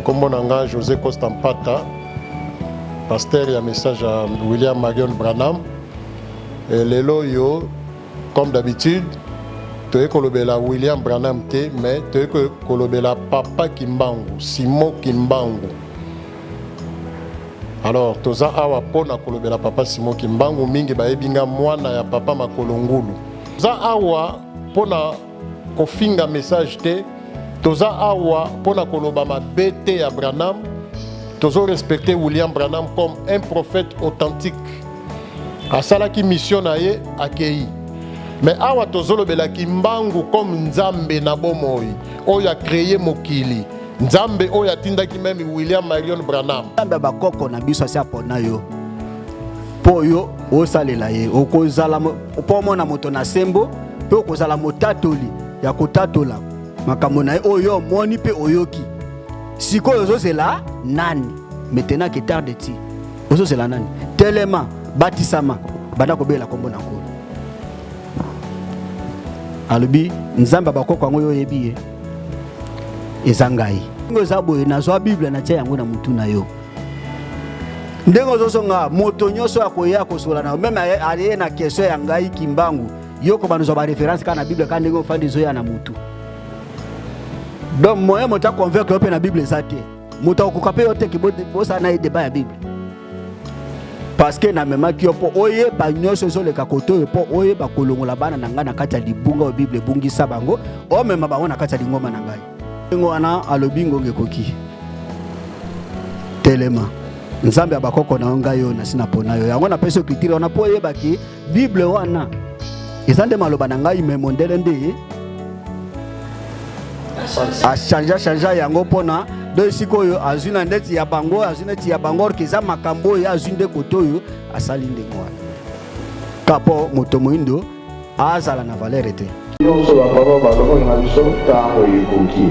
Kombo na nga Jose Costa Mpata, pasteur ya message ya William Marion Branham. Et lelo oyo, comme d'habitude, toye kolobela William Branham te, mais toye kolobela Papa Kimbangu, Simon Kimbangu. Alors toza awa mpo na kolobela Papa Simon Kimbangu, mingi bayebi nga mwana ya Papa Makolo Ngulu. Toza awa mpo na kofinga message te, toza awa mpo na koloba mabe te ya Branham. Tozo respecter William Branham comme un prophète authentique. Asalaki mission na ye, akei. Mais awa tozolobela Kimbangu comme Nzambe na bomoi oyo a créé mokili, Nzambe oyo atindaki meme William Marion Branham. Nzambe ya bakoko na biso asi apona yo mpo yo osalela ye, okozala mpo omona moto na sembo mpe okozala motatoli ya kotatola makambo na ye oyo omoni mpe oyoki. Sikoyo ozozela nani? Maintenant que tarde ti ozozela nani? Telema, batisama, banda kobela kombo na Nkolo. Alobi Nzambe ya bakoko yango yo oyebi ye, eza ngai. Ndenge eza boye, nazwa Bible natia yango na mutu na yo. Ndenge ozozonga, moto nyonso akoya kosola na yo, meme aye na question ya ngai Kimbangu, yo kobanda ozwa ba reference kaka na Bible, kaka ndenge ofandi ezoya na mutu. Donc moyen moto aconvaincre yo mpe na Bible eza te. Moto akokoka mpe yo te ke bosala na ye debat ya Bible. Parce que namemaki yo mpo oyeba nyonso ezoleka kote oyo, mpo oyeba kolongola bana na ngai na kati ya libunga oyo Bible ebungisa bango, omema bango na kati ya lingomba na ngai. Ndenge wana alobi ngonga ekoki, telema, Nzambe ya bakoko na yo ngai oyo nasi napona yo. Yango napesi yo culture wana mpo oyeba ke Bible wana eza nde maloba na ngai, me mondele nde achangea changea yango mpona do sikoyo azwi na ndeti ya bango, azwi neti ya bango, orke eza makambo oyo azwi nde kote oyo asali ndenge wana ka mpo moto moindo azala na valeur te. Nyonso ba papa balobaki na biso ntango ekoki,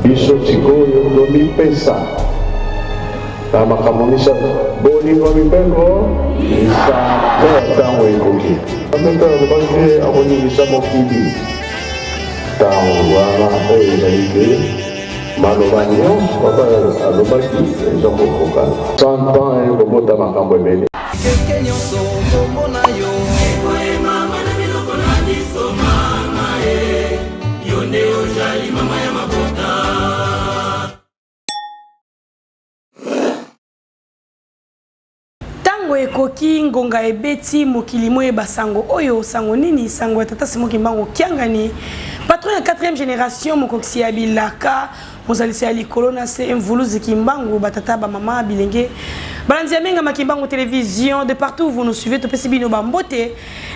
biso sikoyo tomipesa na makambo misato, bolingo, mibeko, misala. Ntango ekoki. Nzambe mpe alobaki te akoningisa mokili ntango wana oyo ezali te maloba nyonso papa alobaki eza kokokana. 100 ans ekobota makambo ebele. Keke nyonso kombo na yo Ekoyembama na minoko na biso mama e, yo nde ojali mama ya mabota. Tango ekoki, ngonga ebeti, mokili moyeba sango oyo, sango nini? Sango ya tata Simon Kimbangu Kiangani, patron ya 4e generation, mokokisi ya bilaka, mozalisi ya likolo na se, mvuluzi Kimbangu, ba tata, ba mama, bilenge, balandi ya Mengama Kimbangu Television, de partout où vous nous suivez, topesi bino ba mbote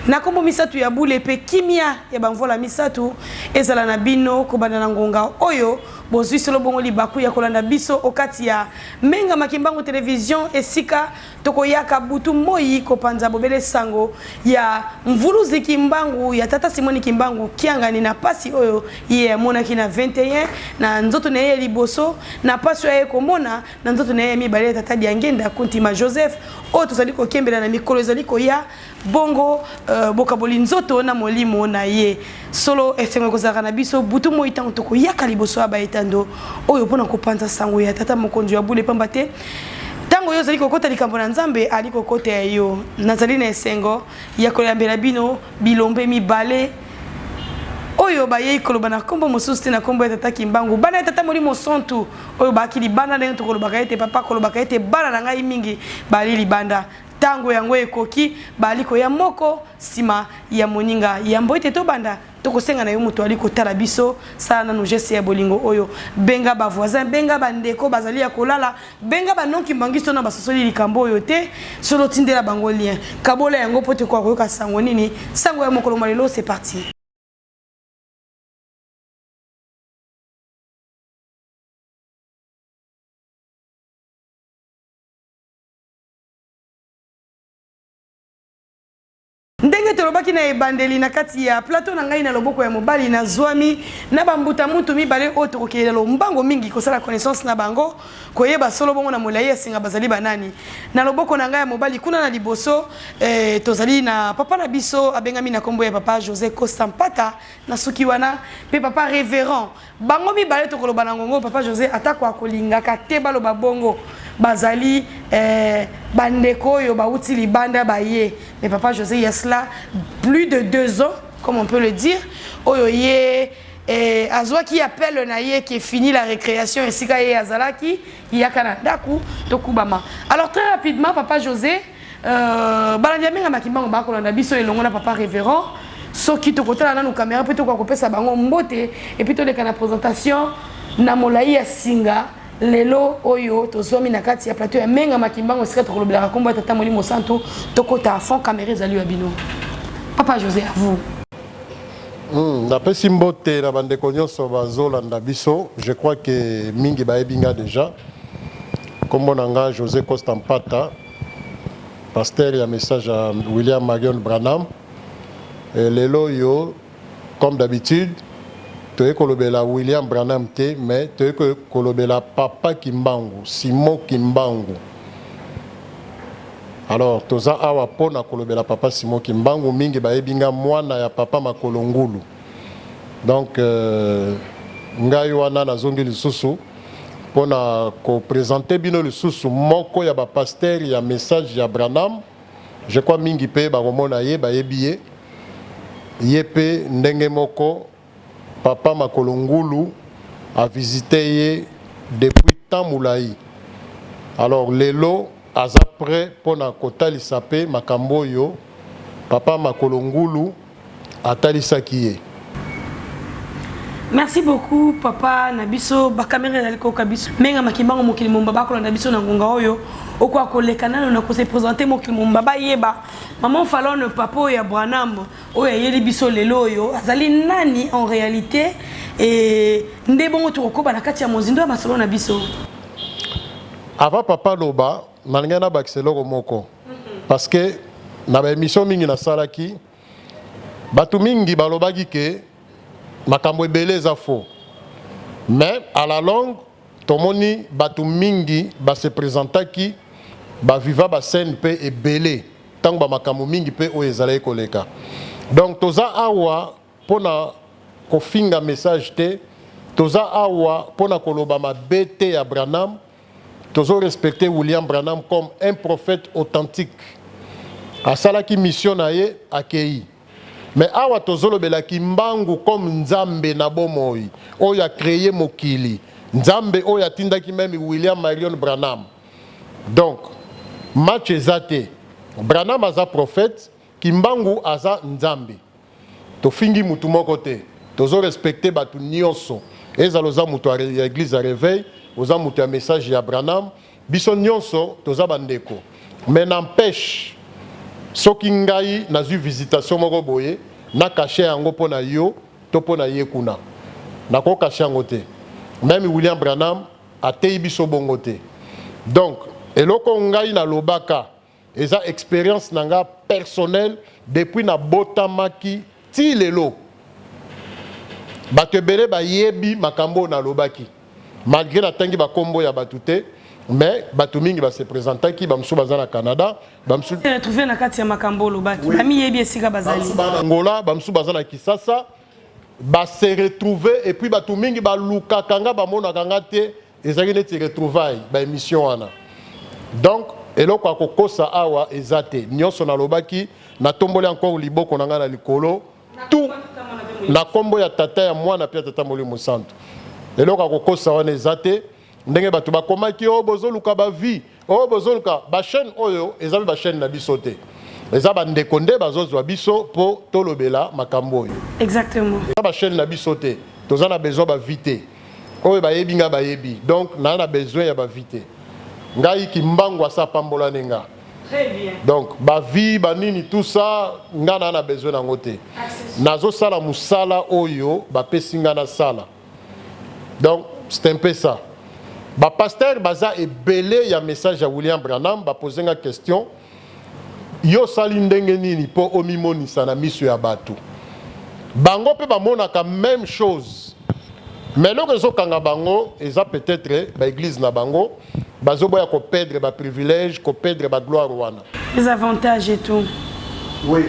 na kombo misatu ya bule pe kimia ya ba mvola misatu ezala na bino kobanda na ngonga oyo bozwi solo bongo libaku ya kolanda biso okati ya Mengama Kimbangu Television, esika tokoyaka butu moi kopanza bobele sango ya Mvuluzi Kimbangu, ya Tata Simoni Kimbangu Kiangani, na pasi oyo ye amonaki na 21 na nzoto na ye ya liboso, na pasi oyo aye komona na nzoto na ye ya mibale ya Tata Diangenda Kuntima Joseph, oyo tozali kokembela na mikolo ezali koya. Bongo bokaboli nzoto na molimo na ye. Solo esengo ekozalaka na biso butu moi ntango tokoyaka liboso ya baetando oyo mpo na kopanza sango ya Tata Mokonzi wa bule, pamba te ntango yo ozali kokota likambo na Nzambe, ali kokota ya yo. Nazali na esengo ya koyambela bino bilombe mibale oyo bayei koloba na nkombo mosusu te na nkombo ya Tata Kimbangu, bana ya Tata Molimo Santu oyo baaki libanda, ndenge tokolobaka ete papa akolobaka ete bana na ngai mingi bali libanda. Tango yango ekoki, baali koya moko sima ya moninga. Yambo ete tobanda, tokosenga na yo moto ali kotala biso, sala nanu geste ya bolingo oyo. Benga ba voisins, benga ba ndeko bazali ya kolala, benga ba non kimbanguiste oyo basosoli likambo oyo te, solo tindela bango lien. Kabola yango po tokoka koyoka sango nini? Sango ya mokolo mwa lelo, c'est parti. Ndenge Ndenge tolobaki na ebandeli, na kati ya plateau na ngai na loboko ya mobali nazwami na bambuta mutu mibale oyo tokokende na lombango mingi kosala connaissance na bango, koyeba solo bongo na molai ya singa bazali banani. Na loboko na ngai ya mobali kuna na liboso eh, tozali na papa na biso abengami na kombo ya papa Jose Costa Mpata na suki wana pe papa reverend. Bango mibale tokoloba na ngongo papa Jose atako akolingaka te baloba bongo bazali eh, bandeko oyo bauti libanda baye mais papa Jose il y a cela plus de 2 ans comme on peut le dire oyo ye eh, azwaki appel na ye qui fini la récréation esika ye azalaki yaka na ndaku tokubama. Alors très rapidement papa José, balandi ya Menga Makimbango bakolanda biso elongo na papa révérend, soki tokotala nanu caméra mpe tokoka kopesa bango mbote et puis toleka na présentation na molai ya singa. Lelo oyo tozwami na kati ya plateau ya Menga Makimbango esika tokolobelaka nkombo ya Tata Molimo Santu, tokota à fond, caméra ezali ya bino. Papa José, à vous. Napesi mbote na bandeko nyonso bazolanda biso. Je crois que mingi bayebi nga déjà. Kombo na nga José Costa Mpata, pasteur ya message ya William Marion Branham. Et lelo oyo, comme d'habitude, toye kolobela William Branham te, mais toye kolobela papa Kimbangu, Simon Kimbangu. Alors toza awa pona kolobela papa Simon Kimbangu, mingi bayebi nga mwana ya papa Makolo Ngulu. Donc ngai wana nazongi lisusu pona ko présenter bino lisusu moko ya ba pasteur ya message ya Branham. Je crois mingi pe bakomona ye, bayebi ye. Ye pe ndenge moko papa Makolo Ngulu a visité ye depuis temps mulayi. Alors lelo aza prêt pona kotalisa pe makambo oyo papa Makolo Ngulu atalisaki ye. Merci beaucoup papa na biso ba caméra ezali koyoka biso Menga Makimbango mokili momba bakolanda biso na ngonga oyo okoka koleka nano na kose présenter mokili momba bayeba maman Falone papa oyo ya Branham oyo ayeli biso lelo oyo azali nani en réalité et nde bongo tokokoba na kati ya mozindo ya masolo na biso. Avant papa loba nalingai nabakisa eloko moko parce que na ba émission mingi nasalaki bato mingi balobaki ke makambo ebele eza faux, mais à la longue tomoni bato mingi ba se présentaki, baviva bascène mpe ebele ntango bamakambo mingi mpe oyo ezalaki koleka. Donc toza awa mpona kofinga message te, toza awa mpona koloba mabe te ya Branham. Tozo respecter William Branham comme un prophète authentique. Asalaki mission na ye, akei. Mais awa tozolobela Kimbangu comme Nzambe na bomoi oyo a créé mokili, Nzambe oyo atindaki même William Marion Branham. Donc match eza te. Branham aza prophète, Kimbangu aza Nzambe. Tofingi mutu moko te, tozo respecter batu nyonso. Ezala oza mutu ya église ya réveil, oza mutu ya message ya Branham, biso nyonso toza bandeko. Mais n'empêche, soki ngai nazwi visitation moko boye, na caché yango mpo na yo to mpo na ye kuna, nako caché yango te. Même William Branham ateyi biso bongo te. Donc eloko ngai nalobaka eza expérience na nga personnelle depuis nabotamaki ti lelo. Bato ebele bayebi makambo oyo nalobaki, malgré natangi bakombo ya bato te, mais bato mingi base présentaki. Bamosusu baza na Canada, bamosusu retrouve na kati ya makambo olobaki, bamiyebi esika bazali. Bamosusu baza na Angola, bamosusu baza na Kisasa, base retrouve. Et puis bato mingi balukaka nga, bamonaka nga te, ezalaki neti retrouvaille baémission wana. Donc eloko ya kokosa awa eza te. Nyonso nalobaki, natomboli encore liboko na ngai na likolo tout na nkombo ya Tata, ya Mwana mpe ya Tata Molimo Santu. Eloko ya kokosa wana eza te. Ndenge bato bakomaki oyo bozoluka bavues, oyo bozoluka bachaîne, oyo eza mpe bachaîne na biso te, eza bandeko nde bazozwa biso mpo tolobela makambo oyo. Exactement. Eza bachaîne na biso te, toza na besoin bavues te. Oyo bayebi ngai bayebi. Donc naa na besoin ya bavues te. Ngai Kimbangu asa apambolani nga. Donc bavues banini, tout ça, nga naa na besoin nango te. Nazosala mosala oyo bapesi nga nasala. Donc c'est un peu ça. Bapasteur baza ebele ya message ya William Branham bapose nga question. Yo osali ndenge nini mpo omimonisa na miso ya bato? Bango mpe bamonaka meme chose mais eloko ezokanga bango eza peut-etre ba eglise na bango bazoboya ko perdre ba privilèges, ko perdre ba gloire wana. Les avantages et tout. Oui.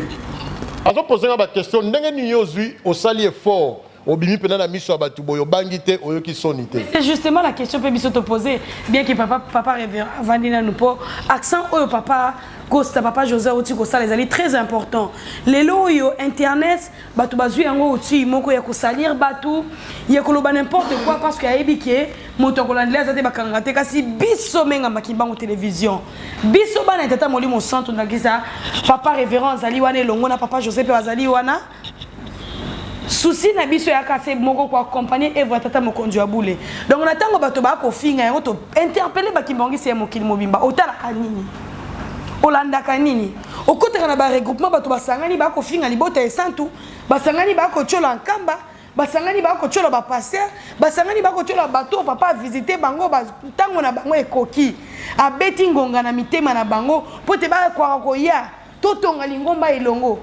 Azo poser nga ba question ndenge nini yo ozui osali effort obimi pena na miso ya batu boye obangi te oyoki soni te. C'est justement la question pe biso to poser bien que papa papa révérend avandi nanu po accent oyo papa Costa papa José auti kosala ezali très important. Lelo oyo internet bato bazwi yango outil moko ya kosalir bato ya koloba n'importe quoi parce que ayebi ke moto akolandela aza te bakangaka te kasi biso mengamba kimbangu télévision biso bana ya tata molimo santu ndakisa papa révérend azali wana elongo na papa José mpe azali wana souci na biso eyaka se moko koaccompagne evre ya tata mokonzi ya bule donc na ntango bato bakofinga yango to interpele bakimbangisi ya mokili mobimba otalaka nini olandaka nini okotaka na baregroupement bato basangani bakofinga libota esantu basangani bakotyola nkamba basangani bakotyola bapaster basangani bakotyola bato oyo papa avisite bango ntango na bango ekoki abeti ngonga na mitema na bango mpo te bakoka koya totonga lingomba elongo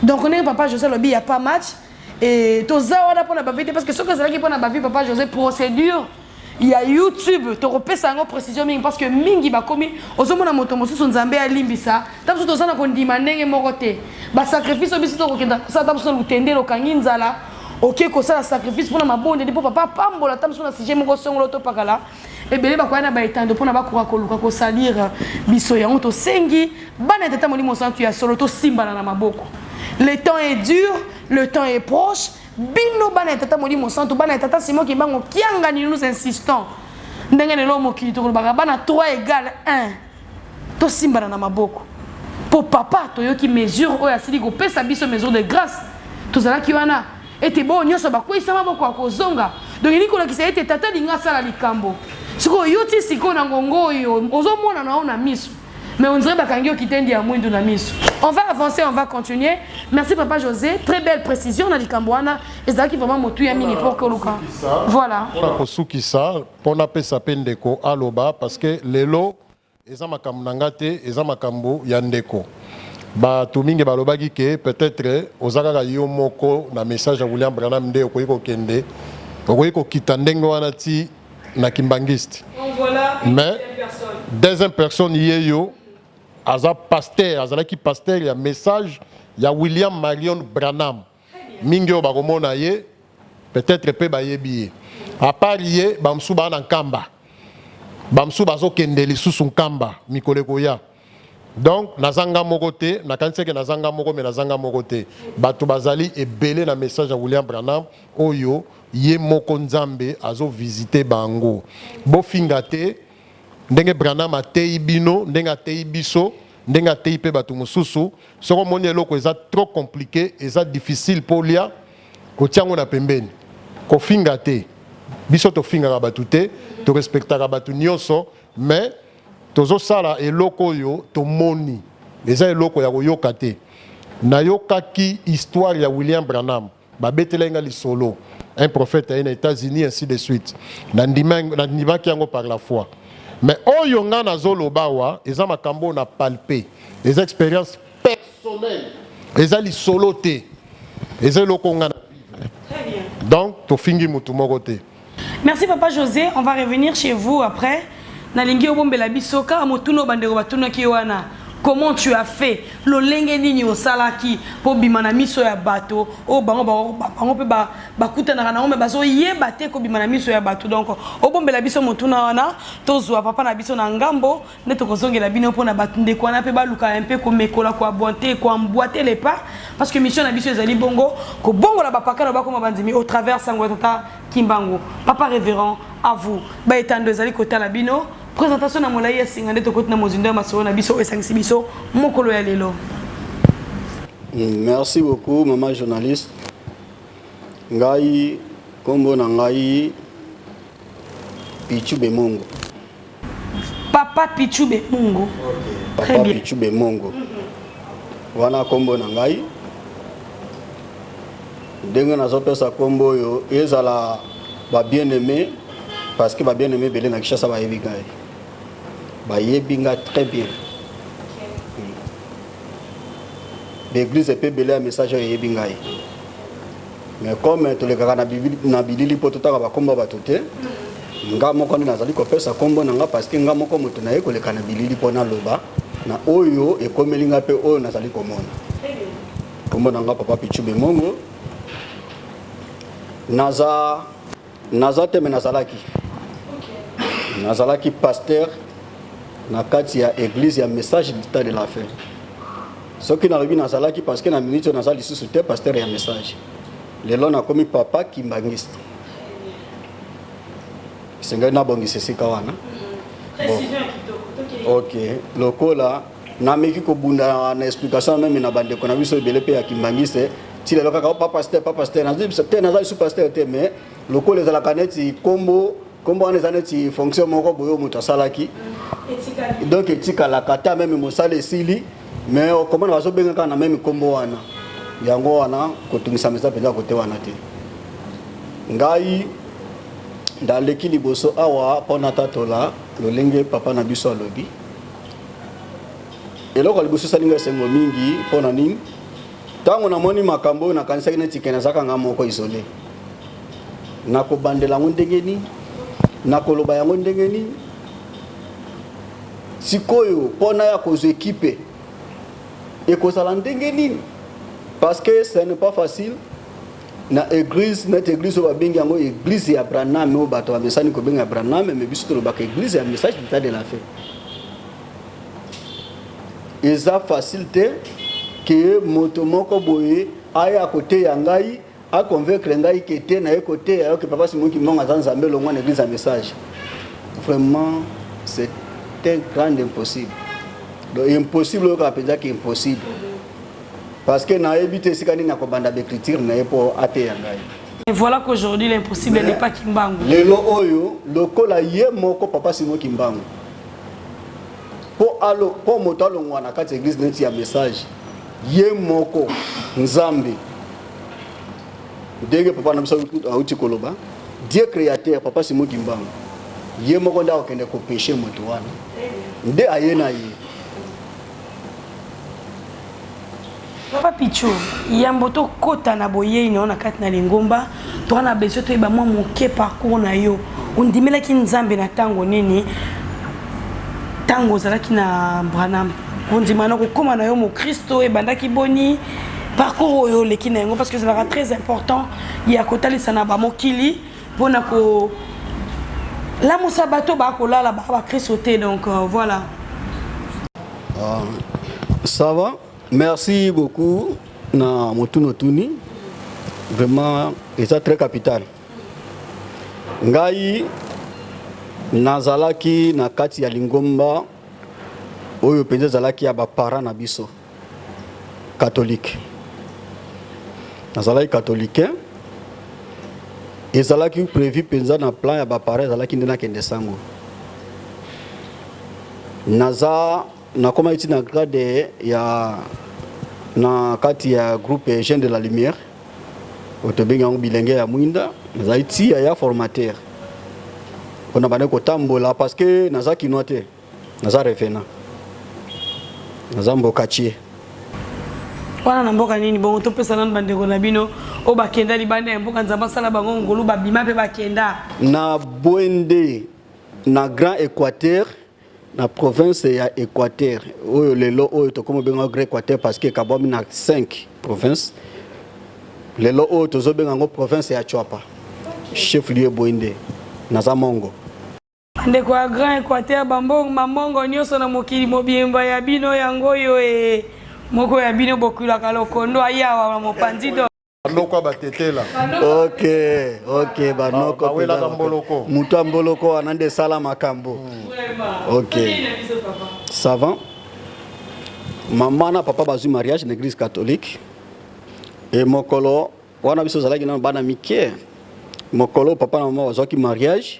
donc ndenge papa josé alobi ya pas match e toza wana mpona bavi te parce que soki ezalaki mpona bavi papa josé procédure ya youtube tokopesa yango précision mingi parce que mingi bakomi ozomona moto mosusu nzambe alimbisa ta mosusu toza na kondima ndenge moko te basacrifice oyo biso tokokenda kosala ta mosusu na lutendele okangi nzala oke kosala sacrifice mpona mabondeli mpo papa apambola ta mosusu na sujet moko songolo topakala ebele bakoya na baetando mpona bakoka koluka kosalir biso yango tosengi bana ya tata molimo santu ya solo tosimbana na maboko le temps est dur le temps est proche bino bana ya tata molimo santu bana ya tata simon kimbangu kiangani nous insistons ndenge lelo mokili tokolobaka bana 3 égale 1 tosimbana na maboko mpo papa toyoki mesure oyo asili kopesa biso mesure de grâce tozalaki wana ete baoyo nyonso bakweyisa maboko akozonga donc elingi kolakisa ete tata alingi asala likambo sikoyo yo ti sikoyo na ngongo oyo ozomona na yo na miso mais on dirait bakangi yo kitendi ya mwindu na miso on va avancer on va continuer merci papa José très belle précision na likambo wana ezalaki vraiment motuya mingi pour koluka voilà mpona kosukisa mpo napesa mpe ndeko aloba parce que lelo Eza makambo na nga te, eza makambo ya ndeko. Batu mingi balobaki ke peut-etre oza kaka yo moko na message ya William Branham nde okoki kokende, okoki kokita ndenge wana ti na Kimbanguiste. Mais deuxième personne ye yo aza pasteur, azalaki pasteur ya message ya William Marion Branham. Mingi oyo bakomona ye peut-etre pe bayebi ye. A part ye, ba mosusu ba na Nkamba. Ba mosusu bazokende lisusu Nkamba mikolo ekoya. Donc naza nga moko te, nakanisi ke naza nga moko mais naza nga moko te. Bato bazali ebele na message ya William Branham oyo ye moko Nzambe azo visiter bango. Bofinga te ndenge Branham ateyi bino, ndenge ateyi biso, ndenge ateyi pe bato mosusu. Soki omoni eloko eza trop complique, eza difficile po olia, otia yango na pembeni. Kofinga te. Biso tofingaka batu te, to respectaka batu nioso mais tozosala eloko oyo tomoni. Eza eloko ya koyoka te. Nayokaki histoire ya William Branham, babetelaki nga lisolo, un prophète aye na Etats-Unis ainsi de suite. Nandimaki yango par la foi. Mais oyo nga nazoloba awa eza makambo oyo na palper, eza experience personnelle, eza lisolo te, eza eloko oyo nga na vivre. Donc tofingi mutu moko te. Merci papa José, on va revenir chez vous après. Nalingi obombela biso kaka motuna oyo bandeko batunaki yo wana. Comment tu as fait? Lolenge nini osalaki po bima na miso ya bato oyo bango bango pe ba bakutanaka nango mais bazoyeba te kobima na miso ya bato. Donc obombela biso motuna wana tozwa papa na biso na ngambo nde tokozongela bino mpo na bato ndeko wana mpe baluka un peu komekola koabonte koemboite les pas parce que mission na biso ezali bongo kobongola bapakano bakoma bandimi au travers sango ya tata Kimbangu. Papa révérend à vous baetando ezali kotala bino présentation na molai ya singa nde tokoti na mozindo ya masolo na biso oyo esangisi biso mokolo ya lelo. Merci beaucoup maman journaliste. Ngai kombo na ngai Pichu Bemongo. Papa Pichu Bemongo. Okay. Papa Pichu Bemongo. Mm -hmm. Wana kombo na ngai. Ndenge nazopesa kombo oyo ezala ba bien-aimé parce que ba bien-aimé ebele na Kinshasa bayebi ngai. Bayebi ngai très bien. Baeglise mpe ebele ya message oyo eyebi ngai. Mais comme tolekaka na na bilili mpo totanga bakombo ya bato te, nga moko nde nazali kopesa kombo na nga parce que nga moko moto naye koleka na bilili mpo naloba na oyo ekomeli nga mpe oyo nazali komona. Kombo na nga Papa Pitshou Bemongo. Naza naza te me nazalaki nazalaki pasteur na kati ya eglise ya message du temps de la fin. Soki nalobi nazalaki parce que na minute oyo naza lisusu te pasteur ya message. Lelo nakomi papa kimbangiste. Esengeli nabongisa esika wana. Bon. Ok, lokola nameki kobunda na explication meme na bandeko na biso ebele mpe ya kimbangiste ti lelo kaka oh, pa pasteur pa pasteur nazobisa te naza lisusu pasteur te mais lokola ezalaka neti kombo kombo wana eza neti fonction moko boye oyo moto asalaki donc etikalaka ata meme mosala esili mais okomona bazobenga kaka na meme kombo wana yango wana kotungisama eza mpenza kote wana te ngai ndaleki liboso awa mpo natatola lolenge papa na biso alobi eloko ya liboso esali ngai esengo mingi mpo na nini ntango namoni makambo oyo nakanisaki neti ke nazalaka ngai moko isole nakobandela yango ndenge nini nakoloba yango ndenge nini sikoyo mpo naya kozwa ekipe ekozala ndenge nini parce que ce n'est pas facile na église neti église oyo babengi yango église ya Branham oyo bato bamesani kobenga ya Branham mais biso tolobaka église ya message du temps de la fin eza facile te ke moto moko boye aya koteya ngai aconvaincre ngai ke te naye koteya yo ke papa Simon Kimbangu aza nzambe longwa na église ya message vraiment c'est un grand impossible donc impossible oyo kaka mpenza ke impossible parce que nayebi te esika nini akobanda baécriture na ye mpo ateya ngai. Et voilà qu'aujourd'hui l'impossible n'est pas Kimbangu. Lelo oyo lokola ye moko papa Simon Kimbangu po alo po moto alongwa na kati ya église neti ya message ye moko Nzambe ndenge papa na biso auti koloba Dieu créateur papa Simon Kimbangu ye moko nde akokende kopeshe moto wana nde aye na ye. Papa Pitshou, yambo tokota na boyei na yo na kati na lingomba, toza na besoin toyeba mwa moke parcours na yo. Ondimelaki Nzambe na ntango nini? Ntango ozalaki na Branham, kondima na kokóma na yo mokristo ebandaki boni? Parcours oyo oleki na yango parce que ezalaka très important ya kotalisa na bamokili mpona ko lamusa bato bakolala ba bakristo te donc euh, voilà. Euh, ça va merci beaucoup na motuna otuni vraiment eza très capital ngai nazalaki na kati ya lingomba oyo mpenza ezalaki ya baparent na biso catholique nazalaki catholicain ezalaki prévu mpenza na plan ya baparent ezalaki nde nakende sango naza nakomaki ti na grade ya na kati ya groupe jeune de la lumière oyo tobengi yango bilenge ya mwinda nazali ti ya formateur mpona bande kotambola parce que naza kinois te naza revenant naza mbokatier wana na mboka nini bongo topesa nanu bandeko na bino oyo bakenda libanda ya mboka nzambe asala bango ngolu babima mpe bakenda na bwende na grand équateur na province ya équateur oyo lelo oyo tokoma obenga grand équateur parce que ekabwami na 5 province lelo oyo tozobenga yango province ya Tshuapa chef lieu Boende naza mongo Bandeko ya Grand Equateur bambongo mamongo nyonso na mokili mobimba ya bino yango oyo e moko ya bino bokulaka lokondo ayawa na mopanzi do Banoko ya batetela. Ok, ok, banoko. Bawelaka mboloko. Moto ya mboloko wana nde esala makambo. Ok. Ça va? Maman na papa bazwi mariage na église catholique. Et mokolo wana biso ozalaki nano bana mike. Mokolo papa na mama bazwaki mariage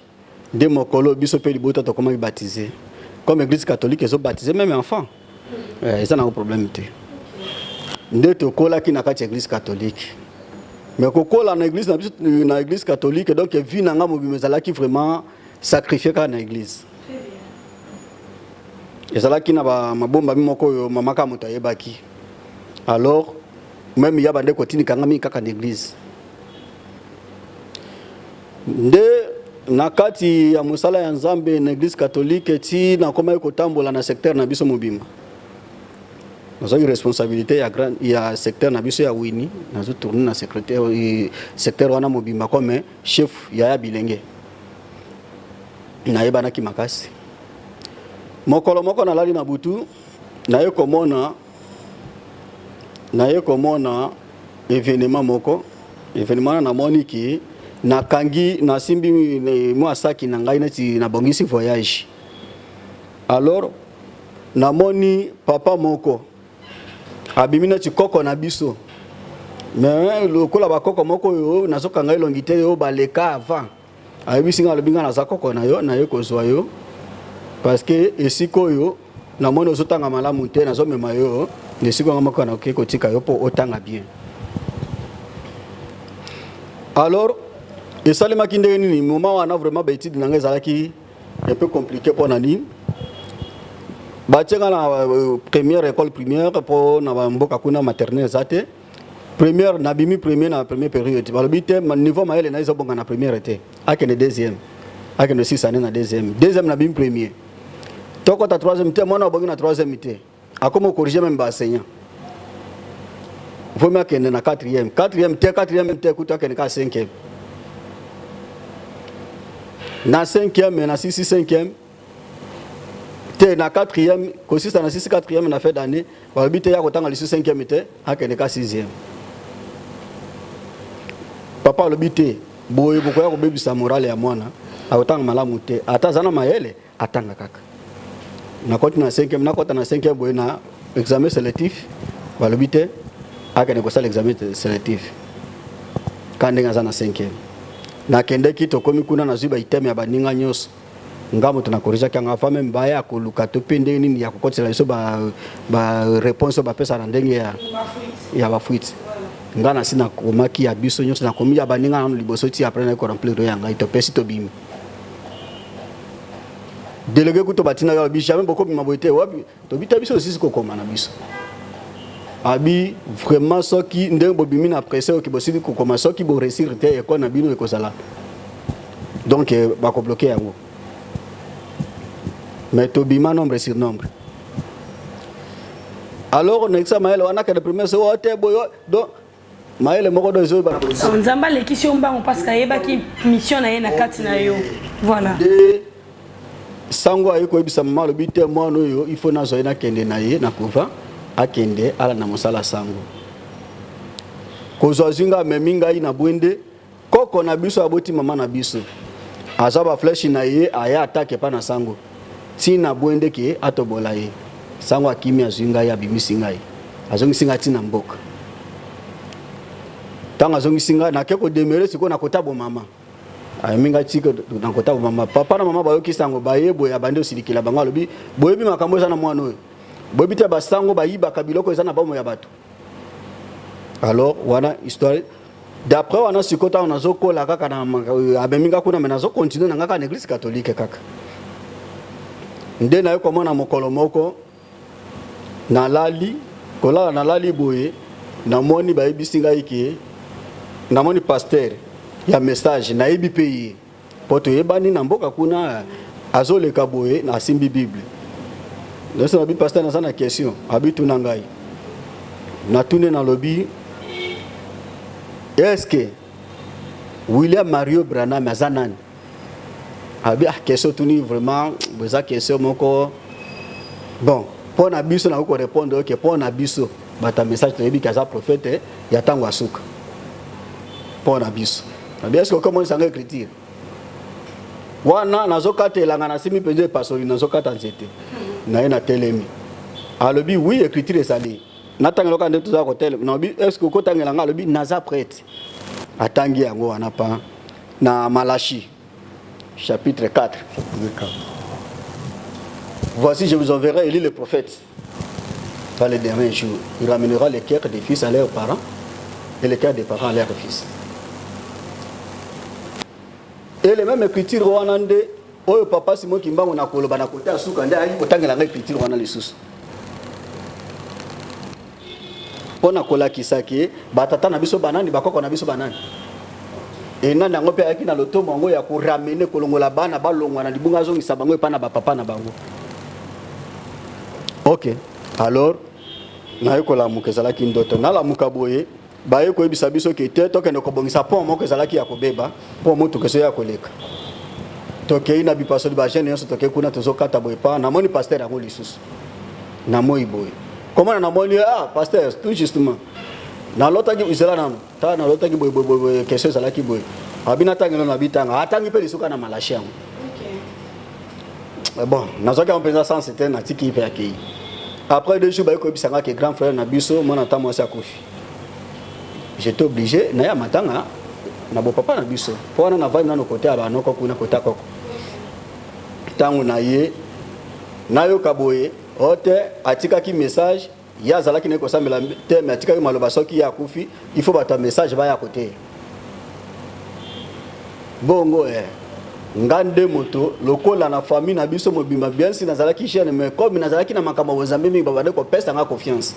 nde mokolo biso mpe libota tokomaki baptise. Comme église catholique ezo baptise même enfant. Eh, eza nango problème te. Nde tokolaki na kati ya église catholique. Mais kokola na église na biso na église catholique donc vie na nga mobimba ezalaki vraiment sacrifié kaka na église. Ezalaki na ba mabombami moko oyo mama kaka moto ayebaki. Alors meme ya bande kotindika nga mingi kaka na eglise. Nde na kati ya mosala ya Nzambe na eglise catholique ti nakomaki kotambola na secteur na biso mobimba. Nazwaki responsabilité ya grand ya secteur na biso ya Wini, nazo tourner na secrétaire eh, secteur wana mobimba comme chef ya ya bilenge. Nayebanaki makasi. Mokolo moko nalali na butu, naye komona naye komona evenement moko evenement wana namoni ki nakangi nasimbi mwa saki na ngai neti nabongisi voyage alors namoni papa moko abimi neti koko na biso mais lokola bakoko moko oyo nazokanga elongi te oyo baleka avant ayebisi ngai alobi ngai naza koko na yo naye kozwa yo parce que esika oyo namoni ozotanga malamu te nazomema yo na esika nga moko nakoki kotika yo mpo otanga bien alors esalemaki ndenge nini moment wana vraiment baetude na ngai ezalaki un peu compliqué mpo na nini batie ngai na euh, première école primaire mpo na bamboka kuna maternelle eza te première nabimi premier na première période balobi te niveau mayele na ezobonga na première te akende deuxième akende six année na deuxième deuxième nabimi premier tokota troisième te mwana obongi na troisième te akoma okorige meme baenseignant vomi akende na quatrième quatrième te quatrième te kutu akende kaka cinquième na cinquième na sisi cinquième te na quatrième kosisa na sisi quatrième na fin d'année balobi te ya kotanga lisusu cinquième te akende ka sixième papa alobi te boye bokoya kobebisa morale ya mwana akotanga malamu te ata aza na mayele atanga kaka nakoti na cinquième nakota na cinquième boye na examen sélectif balobi te akende kosala examen sélectif ka ndenge aza na cinquième nakendeki tokomi kuna nazwi baiteme ya baninga nyonso Nga moto na corrigeaki yango avant meme baya koluka to pe ndenge nini ya kokotisela biso ba ba reponse oyo bapesaka na ndenge ya ya ba fuite. Nga nasi nakomaki ya biso nyonso nakomi ya baninga nano liboso ti après naye ko remplir oyo ya ngai topesi tobimi. Delege kutu batindaki alobi jamais bokobima boye te wapi tobi te biso osisi kokoma na biso. Abi vraiment soki ndenge bobimi na presse oki bosili kokoma soki bo réussir te ekole na bino ekozala donc eh, bakobloke yango mais tobima nombre sur nombre alors nakisa mayele wana kende première so oh, te boyo donc mayele moko do ezoyeba na nzambe alekisi yo mbango parce que ayebaki mission na ye na kati na yo voilà nde sango aye koyebisa mama alobi te mwana oyo il faut nazwa ye nakende na ye na couvent akende alanda mosala sango kozwa azwi ngai amemi ngai na bwende koko na biso aboti mama na biso azwa bafleshe na ye aya atake epa na sango ntina bwende ke atobola ye sango akimi azwi ngai abimisi ngai azongisi ngai ntina mboka ntango azongisi ngai nake kodemere sikoyo na kota bomama ayemi ngai tika na kota bomama papa na mama bayoki sango baye boye abandi osilikela bango alobi boyebi makambo eza na mwana oyo boyebi te basango bayibaka biloko eza na bomo ya bato alors wana histoire d'après wana sikoyo ntango nazokola kaka na euh, amemi nga kuna me nazokontinue na nga kaka na eglise catholique kaka nde naye komona mokolo moko nalali kolala nalali boye namoni bayebisi ngai ke namoni pasteur ya message nayebi mpe ye mpo toyebani na mboka kuna azoleka boye asimbi bible nyonso nabi pasteur naza na question abi tuna ngai natuni nalobi est ce que william mario branham aza nani abi ah question tuni vraiment eza question moko bon mpo na biso nakoki korépondre oke mpo na biso bato ya message toyebi ke aza prophète ya ntango ya suka mpo na biso abi eske okomonisa nga écriture wana nazokata elanga nasimi mpenza epasoli nazokata nzete na ye natelemi alobi oui écriture ezali natangela kaka nde toza kotelema nalobi eske okotangela nga alobi naza prête atangi yango wana pa na Malachi chapitre 4 voici je vous enverrai Élie le prophète dans les derniers jours il ramènera les cœurs des fils à leurs parents et les cœurs des parents à leurs fils et les mêmes écritures wana nde oyo papa Simon Kimbangu na koloba na kote ya suka nde ayaki kotangela ngai écriture wana lisusu. Mpo na kolakisa ke batata na biso banani, bakoko na biso banani. E nani yango mpe ayaki na lotomo yango ya koramene, kolongola bana balongwa na libunga, azongisa bango epai na bapapa na bango. Ok, alors naye kolamuka, ezalaki ndoto. Nalamuka boye, baye koyebisa biso ke te, tokende kobongisa pont moko ezalaki ya kobeba, mpo motuka ezoya koleka. Tokei na bipasoli ba jeune nyonso, tokei kuna tozokata boye pa namoni pasteur yango lisusu na moi boye komona namoni ah pasteur tout justement nalotaki zela nano ta nalotaki boye boye boye question ezalaki boye abi natangi nano abi tanga atangi mpe lisuka na malashi yango okay. Bon nazwaki yango mpenza sense te, natiki mpe akei. Après 2 jours baye koyebisa nga ke grand frère na biso mwana ata mwasi akufi. J'étais obligé naya matanga na bopapa na biso mpo wana navandi nano kote ya banoko kuna kota koko. Ntango na ye nayoka boye o te atikaki message, ye azalaki naye kosambela te, me atikaki maloba soki ye akufi il faut bato ya message baya koteya. Bongo eh, nga nde moto lokola na famille na biso mobimba, bien si nazalaki jeune, mais comme nazalaki na makambo ya bozambe mingi, babandaki kopesa nga confiance.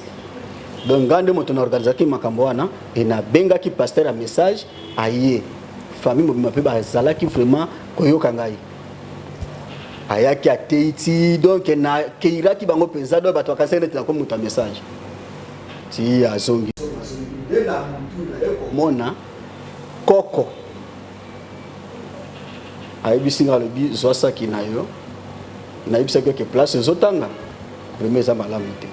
Donc nga nde moto na organisaki makambo wana e nabengaki pasteur ya message aye. Famille mobimba mpe bazalaki vraiment koyoka ngai. Ayaki ateyi ti donc nakeiraki bango mpenza, donc bato bakanisaki neti nakomi moto ya message. Ti azongi nde na butu naye komona koko ayebisi nga, alobi zwa saki na yo, nayebisaki oke place ozotanga vraiment eza malamu te,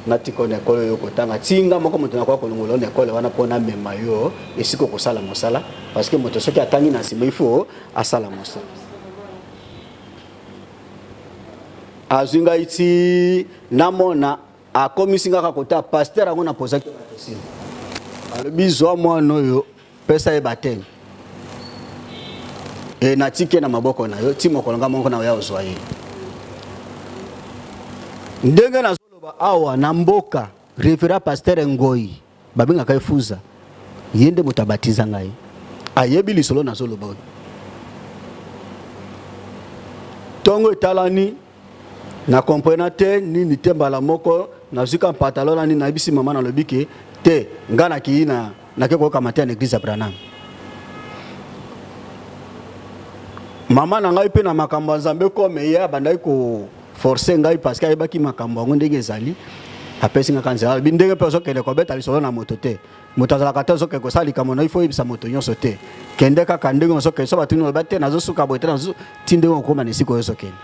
natika na ekole oyo kotanga ti nga moko moto nakoka kolongola na ekole wana mpo namema yo esika okosala mosala, parce que moto soki atangi na nsima il faut asala mosala. Azwi ngai ti namona akomisi nga kaka kota pasteur yango napozaki ba question, alobi zwa mwana oyo pesa ye baptême e natiki ye na maboko na yo ti mokolo nga moko na oya ozwa ye. Ndenge nazoloba awa na mboka, révérend pasteur Ngoi babengaka ye Fuza, ye nde moto abatiza ngai, ayebi lisolo nazoloba oyo. Ntongo etalani na comprena te nini te, mbala moko nazwi ka pantalon na nini, nayebisi mama, nalobi ke te nga nakei na nake koyoka mateya na église ya Branham. Mama na ngai mpe na makambo ya Nzambe kome ye abandaki koforce ngai parce que ayebaki makambo yango ndenge ezali, apesi nga nzela, alobi ndenge mpe ozokende kobeta lisolo na moto te, moto azalaka te, ozokende kosala likambo na yo ifo oyebisa moto nyonso te, kende kaka ndenge ozokende, so batuni oloba te nazosuka boye te, nazo ti ndenge okóma na esika oyo ozokende.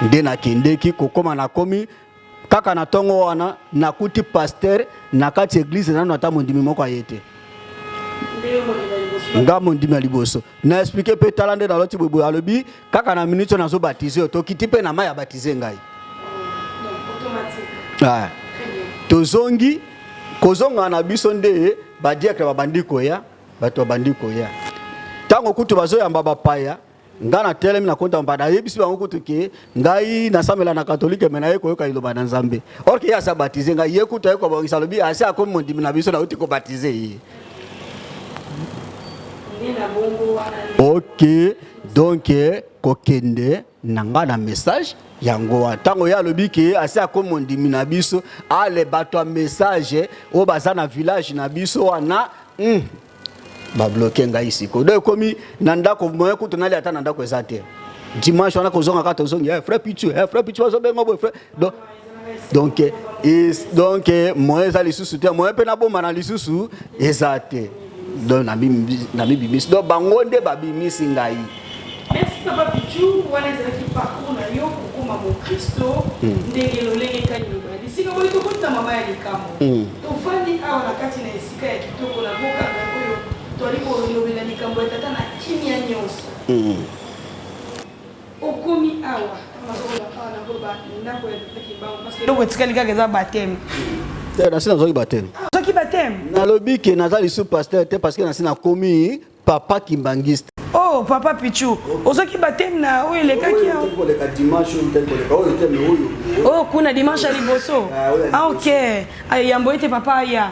Nde nakendeki kokóma, nakomi kaka na ntongo wana nakuti pasteur na kati ya église nano ata mondimi moko aye te, nga mondimi ya liboso. Na expliquer mpe tala nde naloti boye, alobi kaka na minute oyo nazobatize yo, tokiti mpe na mai abatize ngai. Ah. Tozongi kozonga na biso nde badiacre babandi koya, bato babandi koya ntango kutu bazoyamba bapaya, nga natelemi na konta mpa nayebisi bango kutu ke ngai nasambela na katolike me naye koyoka liloba na Nzambe. Or ke ye asi abatize ngai, ye kutu aye kobongisa, alobi asi akomi mondimi na biso, nauti kobatize ye. Ok, donc kokende na nga na message yango wana ntango ye alobi ke asi akomi mondimi na biso, ale bato ya message oyo baza na village na biso wana babloke ngai sikoyo. Donc ekomi na ndako moyen kutu nalia ata na ndako eza te. Dimanche wana kozonga kaka tozongi, eh, frère Pichu, eh, frère Pichu bazobenga boye frère. Donc moyen eza lisusu te, moyen mpe nabomba na lisusu eza te. Donc namibimisi, donc bango nde babimisi ngai. Merci papa Pichu, wana ezalaki parcours na yo kokoma mokristo ndenge lolenge kani obandi. Sika boye tokoti na mama ya likambo. Tovandi awa na kati na esika ya kitoko na bokanga oyo toali kolobela likambo ya tata na kimia nyonso. Okomi awa, nazoloba awa nakoloba ndako ya tata Kimbangu parce que eloko etikali kaka eza baptême. Te, nasi nazwaki baptême. Ozwaki baptême? Nalobi ke naza lisusu pasteur te parce que nasi nakomi papa kimbangiste. Oh papa Pichu, ozwaki baptême na oyo elekaki awa? Koleka dimanche oyo te, koleka oyo te, mais oyo. Oyo kuna dimanche ya liboso. Ah ok. Ay yambo ete papa aya.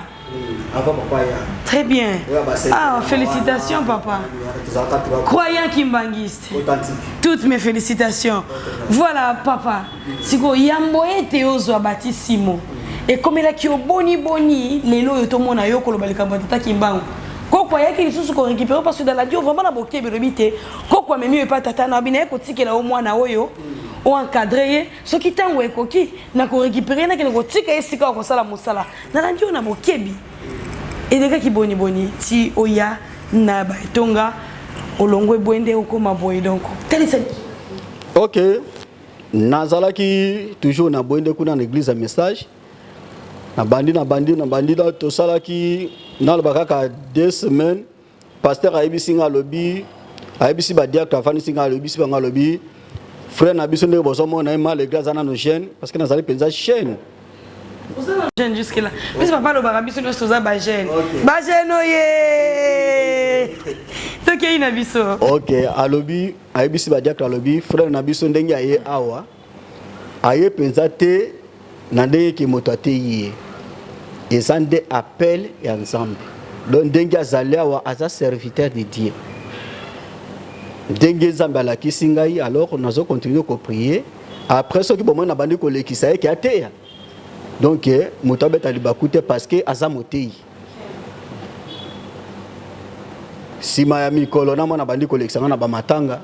Avant papa aya. Très bien. Ah félicitations papa. Croyant kimbangiste. Authentique. Toutes mes félicitations. Voilà papa. Siko yambo ete ozwa batisimo. Ekomelaki yo boni boni lelo oyo tomona yo koloba likambo ya tata Kimbangu? Koko ayaki lisusu ko récupérer parce que dans la dio vraiment na bokebi elobi te koko amemi yo epa tata na abi naye kotikela yo mwana oyo o encadre ye soki ntango ekoki na ko récupérer nakende kotika ye esika ya kosala mosala. Nalandi yo na bokebi. Elekaki boni boni ti oya na ba etonga olongwe bwende okoma boye donc talisa. Ok, nazalaki toujours na bwende kuna na église ya message. Nabandi nabandi nabandi na tosalaki naloba kaka 2 semaines. Pasteur ayebisi nga alobi, ayebisi ba diacre afandisi nga alobisi bango alobi frère na biso ndenge bozomona ye malgré aza nano jeune parce que nazali mpenza jeune. Oza na jeune jusque là. Biso papa alobaka biso nyonso toza ba jeune. Ba jeune oye! Tokei na biso. Ok, alobi ayebisi ba diacre alobi frère na biso ndenge aye awa aye mpenza te na ndenge ke moto ateyi ye, eza nde appel ya Nzambe. Donc ndenge azali awa aza serviteur de Dieu. Ndenge Nzambe alakisi ngai, alors nazo continuer ko prier. Après soki bomoi nabandi kolekisa ye ke ateya, donc moto abeta libaku te parce que aza moteyi. Sima ya mikolo na mwana bandi kolekisa nga na bamatanga.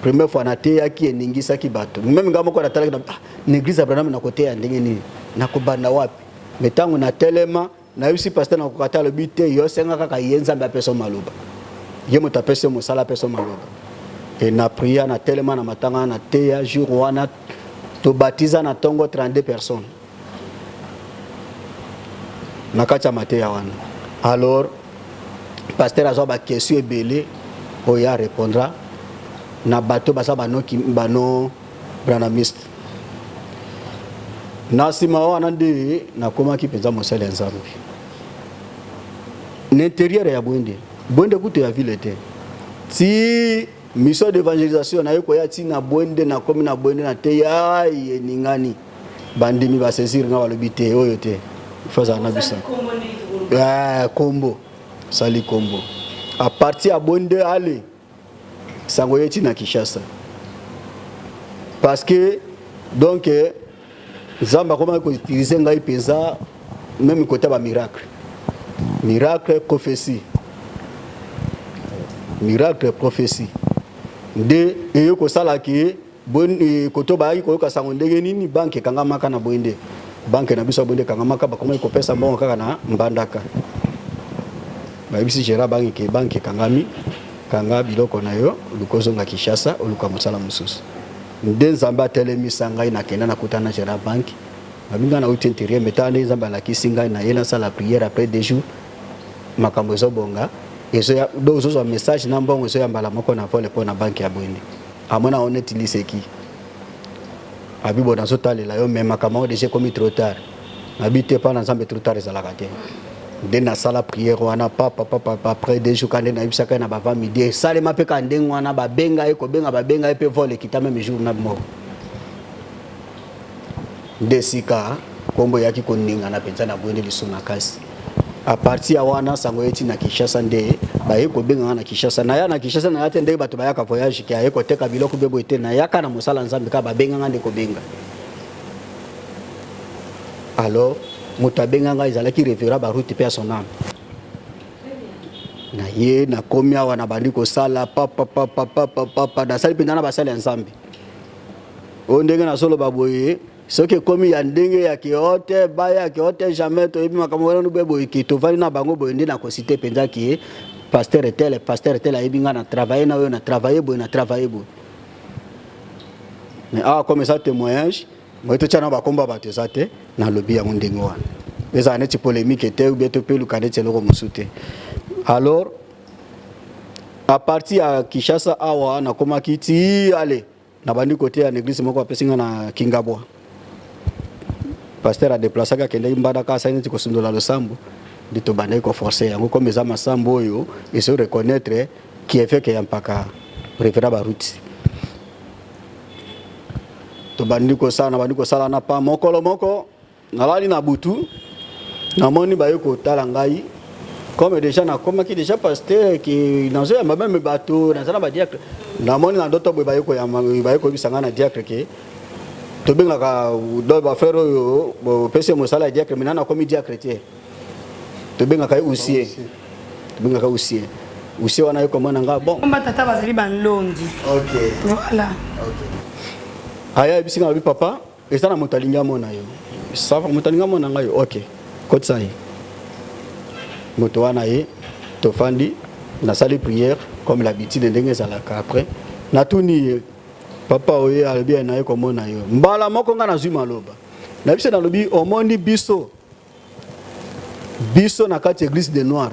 Première fois nateyaki eningisaki bato. Meme nga moko natalaki na, ah, na église ya Branham nakoteya ndenge nini? Nakobanda wapi? Mais tango natelema, nayebisi pasteur nakoka te, alobi te, yo senga kaka ye Nzambe apesa yo maloba. Ye moto apesi yo mosala, apesa yo maloba. Et na priya natelema na matanga nateya jour wana tobatiza na tongo 32 personnes. Na kati ya mateya wana. Alors pasteur azwa ba question ebele oyo ya répondra na bato baza bano bano branamiste. Na nsima wana nde nakomaki mpenza mosali ya Nzambe na interieur ya Bwende. Bwende kutu ya ville te, ti mission d'evangelisation naye koya ti na Bwende. Nakomi na Bwende na te ya eningani, bandimi basaisir nga, balobi te oyo te, faut azala na biso kombo sali kombo. A partir ya Bwende ale sango ye ti na Kinshasa, parce que donc Nzambe akomaki koutilize ngai mpenza meme kota ba miracle, miracle prophétie, miracle prophétie nde eye kosala ke koto bayaki koyoka sango ndenge nini banke ekangamaka na Bwende. Banke na biso ya Bwende ekangamaka, bakomaki kopesa mbongo kaka na Mbandaka. Bayebisi gérant banke ke banke ekangami, kanga biloko na yo, oluka ozonga Kinshasa, oluka mosala mosusu. Nde Nzambe atelemisa ngai, nakenda nakutana na gérant banke, babi ngai nauti intérieur, mais tala ndenge Nzambe alakisi ngai, naye nasala prière, après 2 jours makambo ezobonga, ezoya donc ozozwa message na mbongo ezoya mbala moko na vol mpo na banke ya Bwende. Amona yango neti liseki, abi bo nazotalela yo mais makambo yango déjà ekomi trop tard. Nabi te, mpa na Nzambe trop tard ezalaka te. Nde nasala prière wana papa papa, après 2 jours kande nayebisaka ye na bava midi esalema mpe ka ndenge wana, babenga ye kobenga, babenga ye mpe vol ekita meme jour na moko. Nde esika nkombo eyaki koningana mpenza na Bwende lisusu makasi. A partir ya wana sango ye ti na Kinshasa, nde baye kobenga nga na Kinshasa. Naya na Kinshasa, naya te ndenge bato bayaka voyage ke aye koteka biloko mpe boye te, nayaka na mosala Nzambe kaka babenga nga nde kobenga. Alors moto abenga nga ezalaki révérend Baruti mpe ya son âme. Na ye nakomi awa nabandi kosala papa papa papa papa, nasali mpenza na basali ya Nzambe. Oyo ndenge nazoloba boye, soki ekomi ya ndenge ya ke o te baya ke o te jamais toyebi makambo wana boye boye ke tovandi na bango boye, nde nakosite mpenza ke pasteur tel, pasteur tel ayebi nga na travailler na oyo, na travailler boye, na travailler boye. Mais awa comme eza témoignage, moye totya na bakombo ya bato eza te, nalobi yango ndenge wana ezala neti polémique te ou bien topeluka neti eloko mosusu te. Alors à partir ya Kinshasa awa nakomaki ti ale nabandi koteya na église moko bapesi nga na Kingabwa. Pasteur adeplasaki akendaki Mbandaka, asali neti kosundola losambo, nde tobandaki koforce yango comme eza masambo oyo ezo reconnaître ki évêque ya mpaka révérend Baruti. Tobandi kosala, nabandi kosala na pa mokolo moko nalali na butu, namoni baye kotala ngai comme déjà nakomaki déjà pasteur ke nazoyamba meme bato, naza na badiacre. Namoni na ndoto boye baye koyamba, baye koyebisa ngai na diacre ke Tobengaka donc ba frère oyo bopesi ye mosala ya diacre, mais nanu akomi diacre te. Tobengaka ye huissier. Tobengaka huissier. Huissier wana ye komona nga bon. Ba tata bazali ba nlongi. OK. Voilà. OK. Aya yebisi nga bi papa, eza na moto alingi amona yo. Ça va, moto alingi amona ngai. OK. Kotisa ye. Moto wana ye tofandi nasali prière comme l'habitude ndenge ezalaka après natuni ye papa oye alobi ye naye komona yo mbala moko ngai nazwi maloba na biso nalobi omoni biso biso na kati église de noir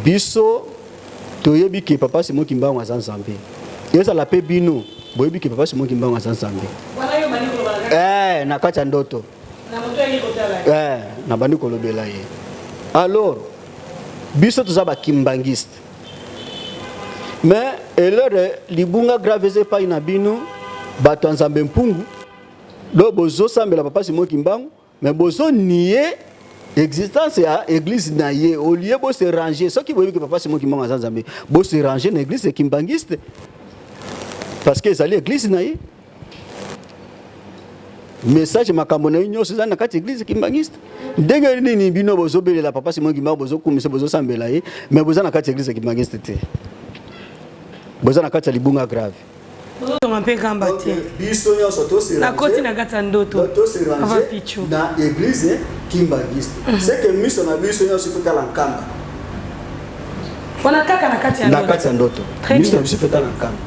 biso toyebi ke papa Simon Kimbangu aza Nzambe ezala pe bino boyebi ke papa Simon Kimbangu aza Nzambe eh, na kati ya ndoto eh, nabandi kolobela ye alors biso toza bakimbangiste mais elere libunga grave eza epai na bino bato ya Nzambe mpungu do bozosambela papa Simon Kimbangu mais bozo nier existence ya église na ye au lieu bo se ranger soki boyebi ke papa Simon Kimbangu aza Nzambe bo se ranger na église kimbangiste parce que ezali église na ye message makambo na ye nyonso eza na kati église kimbangiste ndenge nini bino bozobelela papa Simon Kimbangu bozokumisa bozosambela ye mais boza na kati église kimbangiste te boza na kati ya libunga grave Ozonga mpe kamba te. Biso nyonso to se Nakoti na kati ya ndoto. To se ranger na église kimbanguiste. Mhm. C'est que miso na biso nyonso faut tala nkamba. Wana kaka na kati ya ndoto. Na kati ya ndoto. Miso na biso faut tala nkamba.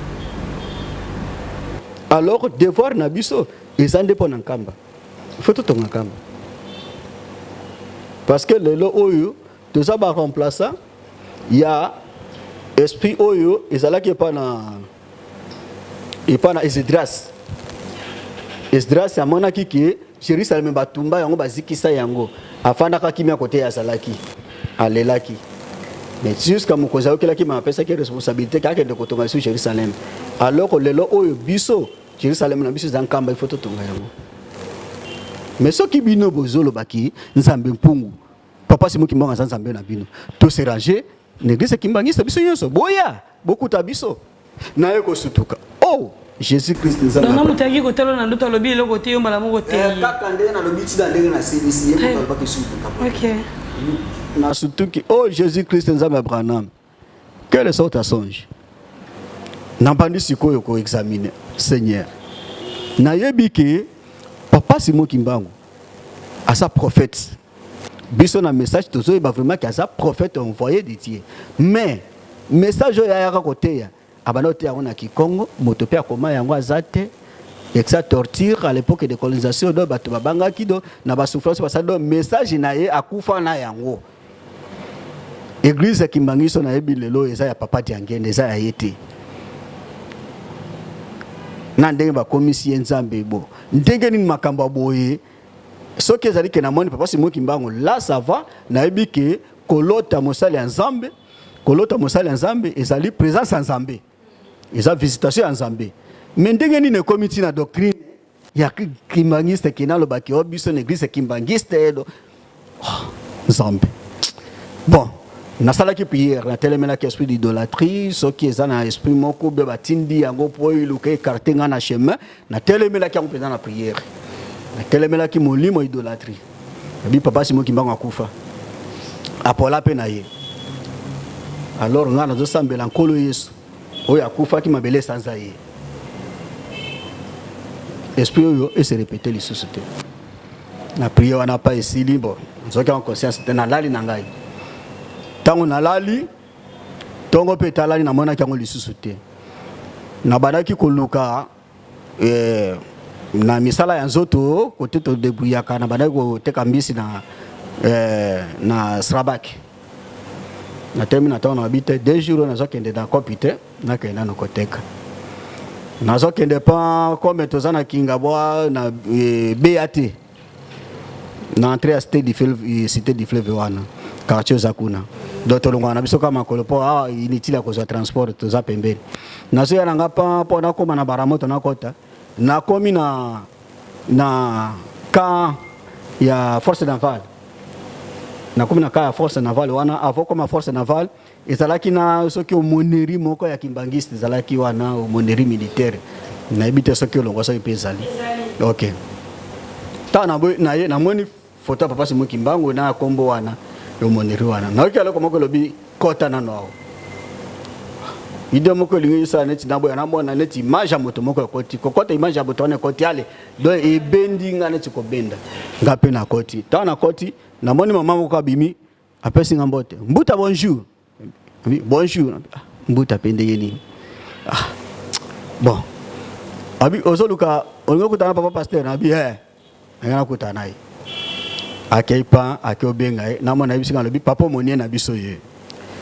Alors devoir na biso eza nde mpo na nkamba. Il faut totonga nkamba. Parce que lelo oyo toza ba remplaçant ya esprit oyo ezalaki epa na epa na Esdras. Esdras amonaki ke Jerusalem batumba yango bazikisa yango, afandaka kimia kote azalaki, alelaki mais jusqu'à mokonzi ayokelaki ma apesaki responsabilité kaka akende kotonga lisusu Jerusalem. Alors lelo oyo biso Jerusalem na biso eza nkamba, il faut totonga yango. Mais soki bino bozolobaki Nzambe mpungu Papa Simon Kimbangu aza Nzambe na bino. To se ranger na église Kimbangiste biso nyonso boya bokuta biso. Naye kosutuka. Oh Jésus Christ Nzambe. Donc moto ayaki kotala na ndoto alobi eloko te yo mbala moko te. Eh, kaka ndenge nalobi tina ndenge nasilisi ye moto alobaki sutuka. Ok. Nasutuki. Oh Jésus Christ Nzambe Abraham. Quelle sorte ya songe? Nabandi sikoyo ko examiner Seigneur. Nayebi ke papa Simon Kimbangu aza prophète. Biso na message tozoyeba vraiment ke aza prophète envoyé de Dieu. Mais message oyo ayaka koteya abanda koteya yango na Kikongo, moto mpe akoma yango aza te. Exa torture à l'époque de colonisation donc bato babangaki donc na ba souffrance basali donc message na ye akufa na yango. Eglise ya Kimbanguiste nayebi lelo eza ya papa Diangenda eza ya ye te. Na ndenge bakomisi ye Nzambe bo. Ndenge nini makambo ya boye soki ezali ke namoni papa Simon Kimbangu là ça va nayebi ke kolota mosali ya Nzambe kolota mosali ya Nzambe ezali présence ya Nzambe eza visitation ya Nzambe mais ndenge nini ekomi ntina doctrine ya kimbanguiste kina alobaki o biso na église kimbanguiste do oh, nzambe bon nasalaki prière natelemelaki esprit d'idolâtrie soki eza na esprit moko be batindi yango mpo eluka écarte ngai na chemin natelemelaki yango mpenza na prière natelemelaki molimo idolâtrie abi papa Simon Kimbangu akufa apola mpe na ye alors ngai nazosambela nkolo yesu oyo akufaki mabele esanza ye esprit oyo ese répéter lisusu te na prière wana pa esili bon nzoki en conscience te nalali na ngai ntango nalali ntongo mpe etalani namonaki yango lisusu te nabandaki koluka eh, na misala ya nzoto kote todebrouillaka nabandaki koteka mbisi na, eh, na Strabak natelemi na ntango nabi te deux jours oyo nazokende na kopi te nakende nano koteka nazokende pa comme toza na Kingabwa na e, BAT na entrée ya cité du fleuve, eh, cité du fleuve wana quartier oza kuna donc tolongwaka na biso kaka makolo mpo awa inutile ya kozwa transport toza pembeni nazoya na nga pa mpo nakóma na baramoto nakɔta nakomi na na camp ya force navale nakomi na camp ya force navale wana avant koma force navale ezalaki na soki aumônerie moko ya kimbangiste ezalaki wana aumônerie militaire. Nayebi te soki olongwa soki mpe ezali. Ok. Ntango naye namoni foto ya papa Simon Kimbangu na kombo wana aumônerie wana. Nayoki eloko moko elobi kota nano awa. Idée moko elingi esala neti naboya namona neti image ya moto moko ekoti kokota image ya moto wana ekoti ale donc ebendi nga neti kobenda nga mpe nakoti. Ntango nakoti namoni mama moko abimi apesi nga mbote, mbuta bonjour. Bonjour. Ah, mbuta mpe ndenge nini? Ah, bon abi ozoluka olingi okutana na papa pasteur? Nabi eh, nga nakutana na ye. Akei pa akei obenga ye, namona yebisi nga alobi papa omonie na biso ye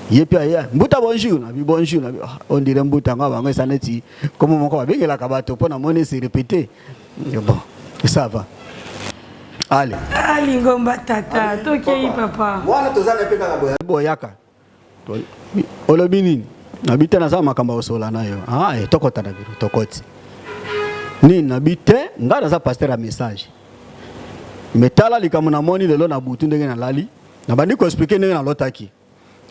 ye mpe aye mbuta bonjour. Nabi bonjour. Nabi ah, on dirait mbuta yango bango eza neti komo moko babengelaka bato mpo namoni se répété. Bon, ça va. Allez. Ali ngomba tata, tokei papa. Wana toza na mpe kaka boya. Boyaka. Olobi nini? Nabi te naza makambo ya kosola na yo. Ah, eh, tokota na biro, tokoti. Nini nabi te, ngai naza pasteur ya message. Mais tala likambo namoni lelo na butu ndenge nalali, nabandi ko expliquer ndenge nalotaki.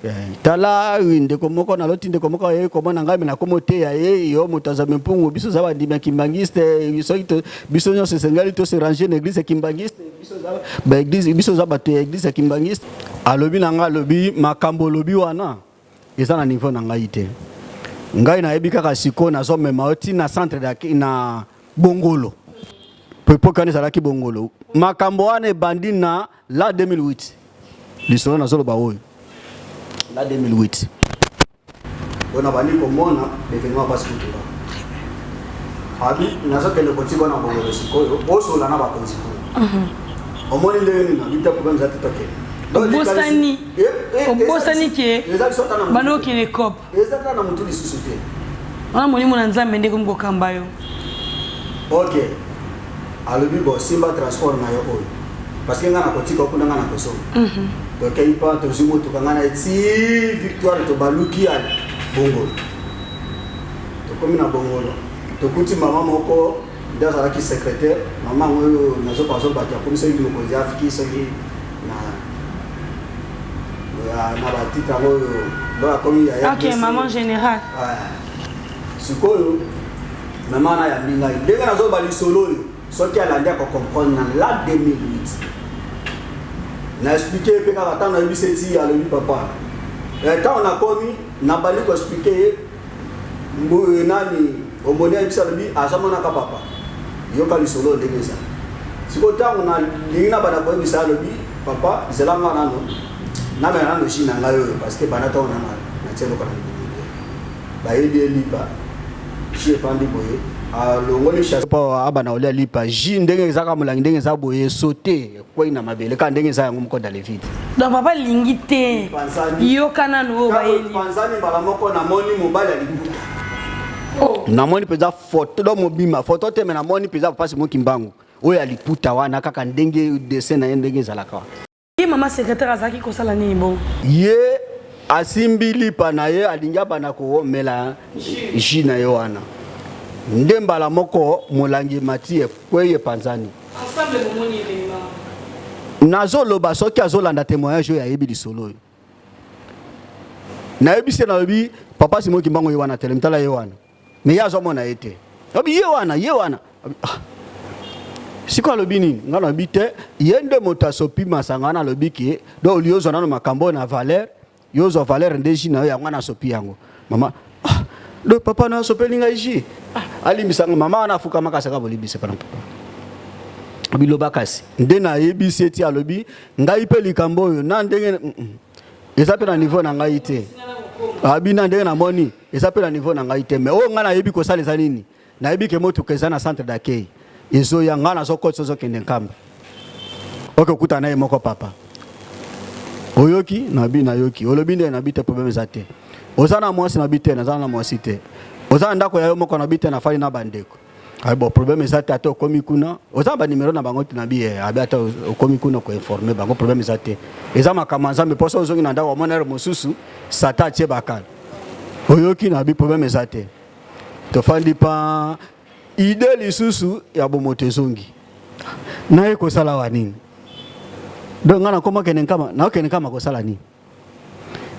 Eh, tala ndeko moko naloti ndeko moko aye komona ngai me nakomi oteya ye yo moto aza mimpungu biso oza bandimi ya kimbangiste soki biso nyonso esengeli to se ranger na eglise ya kimbangiste biso oza ba eglise biso oza bato ya eglise ya kimbangiste. Alobi na ngai, alobi makambo olobi wana eza na niveau na ngai te, ngai nayebi kaka sikoyo nazomema yo ti na centre na Bongolo po epoke wana ezalaki Bongolo. Makambo wana ebandi na la 2008, lisolo nazoloba oyo la 2008 oyo nabandi komona l'événement pasi kutuka abi nazokende kotika na Bongolo sikoyo osola na bakonzi kuna. Omoni ndenge nini nabi te problème eza te, tokende. Obosani obosani ke banda okende cop. Eza kaka na motu lisusu te. Wana molimo na Nzambe nde ekomi kokamba yo. Ok, alobi bo simba transport na yo oyo parce que ngai nakotika kuna ngai nakozonga. Tokei mpa tozwi motuka ngai na ti Victoire, tobaluki ya Bongolo, tokomi na Bongolo tokuti mama moko nde azalaki secrétaire. Mama yango oyo nazoka azobaki akomi soki mokonzi afiki soki na na batitre yango oyo donc akomi ya Ok, maman générale. Sikoyo mama na yambi ngai ndenge nazoba lisolo oyo soki alandi akocomprendre na la 2008 na expliquer ye mpe kaka ntango nayebisi eti alobi papa ntango nakomi nabandi koexpliquer ye nani omoni ayebisi alobi azamonaka papa yoka lisolo ndenge eza. Sikoyo ntango nalingi nabanda koyebisa alobi papa zela nga nano namela nano jus na ngai oyo parce que banda ntango nana natia eloko na libumu te. Bayebi ye lipa jus efandi boye alongoli chasse mpo abanda kolia lipa jus ndenge ezaka molangi ndenge eza boye sote ekwei na mabele kaka ndenge eza yango moko dans le vide. Donc papa alingi te yoka nanu oyo bayeli. Panzani mbala moko namoni mobali ya libuta. Oh. Namoni mpenza foto do mobima foto te me namoni mpenza papa Simon Kimbangu oyo ya liputa wana kaka ndenge dessin na ye ndenge ezalaka wana. Ye mama secrétaire azalaki kosala nini bongo? Ye asimbi lipa na ye alingi abanda komela jus na ye wana nde mbala moko molangi emati ekwei epanzani. Ensemble bomoni événement. Nazoloba soki azolanda témoignage oyo ayebi lisolo oyo. Nayebisi ye nalobi papa Simon Kimbangu ye wana telemi tala ye wana. Mais ye azomona ye te. Alobi ye wana ye wana. Ah. Sikoyo alobi nini? Ngai nalobi te ye nde moto asopi masanga wana alobi ke donc olie ozwa nano makambo oyo na valeur yo ozwa valeur nde jus na yo yango wana asopi yango. Mama ah, donc papa na asopeli ngai jus. Ah, alimbisa nga mama wana afukamaka asaka bolimbisa pana papa. Biloba kasi nde nayebisi eti alobi ngai mpe likambo oyo na ndenge eza mpe na niveau na ngai te. Abi na ndenge namoni eza mpe na niveau na ngai te mais oyo ngai nayebi kosala eza nini? Nayebi ke motuka eza na centre d'accueil ezoya ngai nazokotisa ozokende Nkamba oke okutana na ye moko papa oyoki nabi nayoki olobi nde nabi te problème eza te oza na mwasi nabi te naza na mwasi te oza na ndako ya yo moko nabi te nafali na bandeko ayi bon problème eza te ata okomi kuna oza na banimero na bango te nabi eh, abi ata okomi kuna koinforme bango problème eza te eza makambo ya Nzambe mposo ozongi na ndako omona ere mosusu satan atie bakala oyoki nabi problème eza te tofandi pa ide lisusu ya bomoto ezongi naye kosala wa nini donc ngai nakoma kende Nkamba nakokende Nkamba kosala nini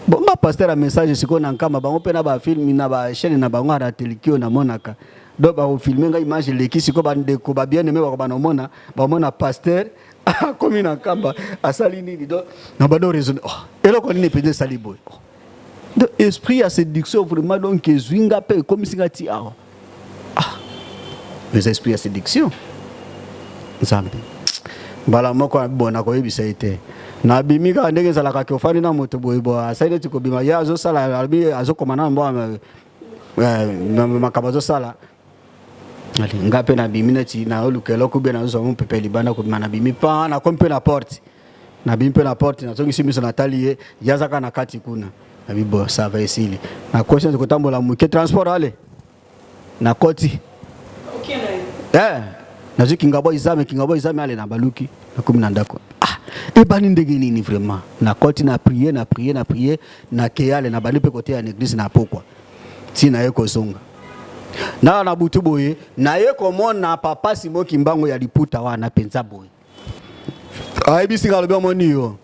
bon nga pasteur ya message sikoyo na Nkamba bango mpe na bafilme na bachaîne na bango ya rateliki oyo namonaka. Donc bakofilme ngai, image eleki. Sikoyo bandeko ba bien aimé bakobana omona, bamona pasteur akomi na Nkamba, asali nini? Donc na bando raisonne, oh, eloko nini mpenza esali boye? Oh. Donc esprit ya séduction vraiment, donc ezwi nga mpe ekomisi nga ti awa. Ah, eza esprit ya séduction. Nzambe, mbala moko bon, nakoyebisa ye te. Nabimi kaka ndenge ezalaka ke ofandi na moto boye bo, asali neti kobima, ye azosala, alobi azokoma na mbo makambo azosala. Nga mpe nabimi neti naoluka eloko be nazozwa mopepe libanda. Kobima, nabimi pa, nakomi mpe na porte, nabimi mpe na porte, nazongisi miso, natali ye, ye aza kaka na kati kuna. Nabi bon, ça va, esili. Nakosi neti kotambola moke, transport ale, nakoti, nazwi Kingabwa izame, Kingabwa izame ale, na baluki, nakomi na ndako. Ah, ebani ndenge nini vraiment? Nakoti na prier, na prier, na prier, nakei ale, nabandi mpe koteya na église na pokwa ntina ye kozonga nala na butu boye. Naye komona papa Simon Kimbangu ya liputa wana mpenza boye, ayebisi nga, alobi: "Omoni yo,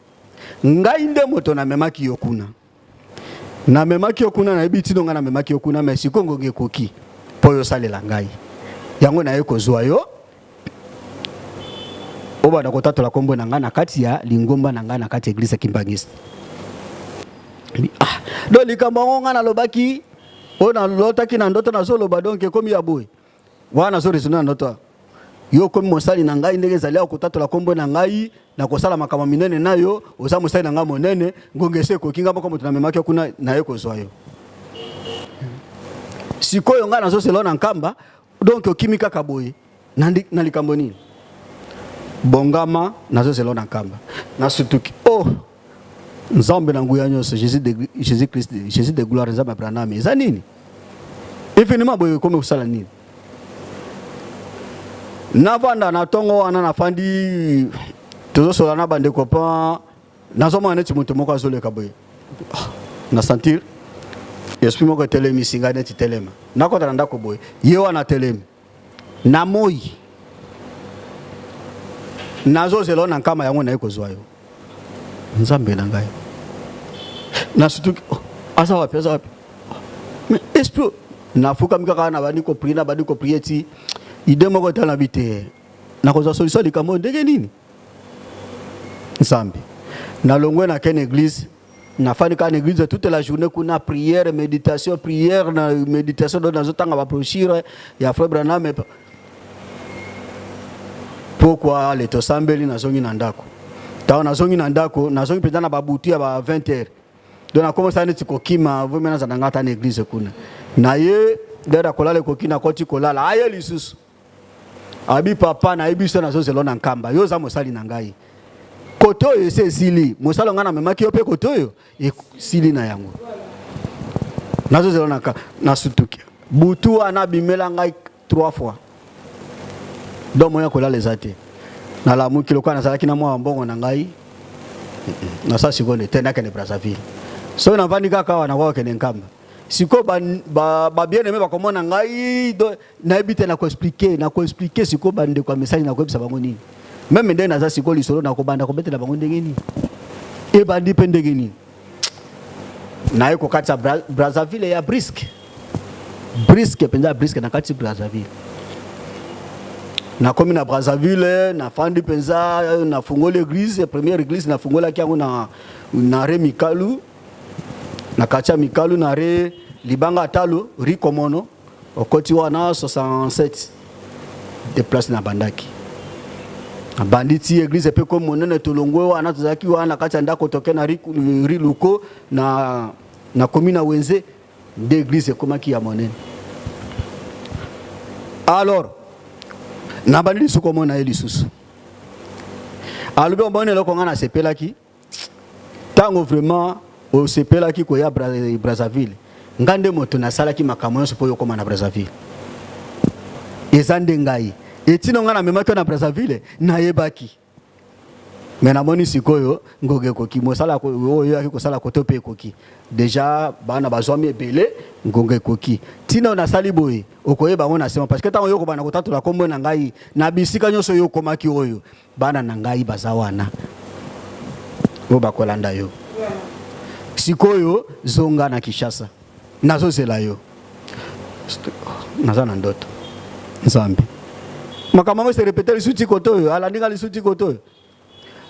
ngai nde moto namemaki yo kuna, namemaki yo kuna, nayebi ntina ngai namemaki yo kuna. Mais sikoyo ngonga ekoki mpo oyo osalela ngai yango. Naye kozwa yo, obanda kotatola nkombo na ngai na kati ya lingomba na ngai, na kati ya église ya Kimbangiste." Ah, donc likambo yango ngai nalobaki, oyo nalotaki na ndoto, nazoloba, donc ekomi ya boye wana, nazoraisonner na ndoto: yo okomi mosali na ngai, ndenge ezali awa, kotatola nkombo na ngai, na kosala makambo minene na yo. Oza mosali na ngai monene. Ngonga esi ekoki, ngai moko moto namemaki yo kuna, naye kozwa yo. Sikoyo ngai nazosela na Nkamba, donc okimi kaka boye na likambo nini? Bongama, nazozela na Nkamba." Nasutuki. Oh Nzambe na nguya nyonso, Jésus de Jésus Christ, Jésus de gloire, Nzambe Abraham, eza nini événement boye? Ekomi kosala nini? Navanda na ntongo wana, nafandi, tozosola na bandeko mpo nazomona neti moto moko azoleka boye. Ah, na sentir esprit moko etelemisi ngai neti telema. Nakɔta na ndako boye, ye wana atelemi na moi: "Nazozela na Nkamba, yango naye kozwa yo." Nzambe na ngai, nasutuki. Oh, aza wapi? Aza wapi? Mais esprit, nafukami kaka, nabandi koprier, nabandi koprier ti idée moko etala bi te, nakozwa solution likambo oyo ndenge nini? Nzambe, nalongwe, nakende église, nafandi kaka na église toute la journée kuna, prière, méditation, prière na méditation. Donc nazotanga babrochure ya frère Branham. Pokwa ale, tosambeli, nazongi na ndako. Ntango nazongi na ndako, nazongi mpenza na babutu ya ba 20 heures. Donc nakomosala neti kokima vomi, nazala nga ata na église kuna na ye ndenge kolala ekoki. Nakoti kolala, aye lisusu, abi: "Papa, nayebi so nazozela na Nkamba. Yo oza mosali na ngai. Kote oyo esi esili mosala ngai namemaki yo, mpe kote oyo esili na yango, nazozela na Nkamba." Nasutuki. Butu wana abimela ngai trois fois, donc moya kolala eza te. Nalamuki, lokola nazalaki na mwa mbongo na ngai, nasala sikoyo te, nakende Brazzaville. Soki navandi kaka awa, nakoka kokende Nkamba. Sikoyo ba bien-aimé bakomona ngai, nayebi te nakoexpliquer, nakoexpliquer sikoyo bandeko ya message, nakoyebisa bango nini? Même ndenge naza sikoyo, lisolo nakobanda kobetela bango ndenge nini? Ebandi mpe ndenge nini? Naye kokatisa Brazzaville ya brusque, brusque mpenza, brusque. Na kati Brazzaville, nakomi na Brazzaville, nafandi mpenza, nafungoli église. Première église nafungolaki yango na rue Mikalu, na quartier ya Mikalu, na rue Libanga Talo, rue Komono, okoti wana 67 de place. Nabandaki, nabandi ti église mpe ko monene. Tolongwe wana, tozalaki wana na kati ya ndako, toke na rue Luko, na komi na wenze, nde église ekomaki ya monene. Alors nabandi lisusu komona ye lisusu, alobi: "Omoni eloko ngai nasepelaki ntango vraiment osepelaki koya Brazzaville? Ngai nde moto nasalaki makambo nyonso mpo oyo okóma na Brazzaville. Eza nde ngai etino ngai namemaki yo na Brazzaville. Nayebaki, mais namoni sikoyo ngonga ekoki. Mosala oyo oyaki kosala koto mpe ekoki déjà, bana bazwami ebele. Ngonga ekoki, ntina oyo nasali boye, okoyeba yango na nsima, parce que ntango oyo kobanda kotatola nkombo na ngai na bisika nyonso oyo okomaki, oyo bana na ngai baza wana oyo bakolanda yo. Sikoyo zonga na Kinshasa, nazozela yo." Naza na ndoto. Nzambe. Makambo yango se répéter lisusu ti kote oyo, alandi nga lisusu ti kote oyo.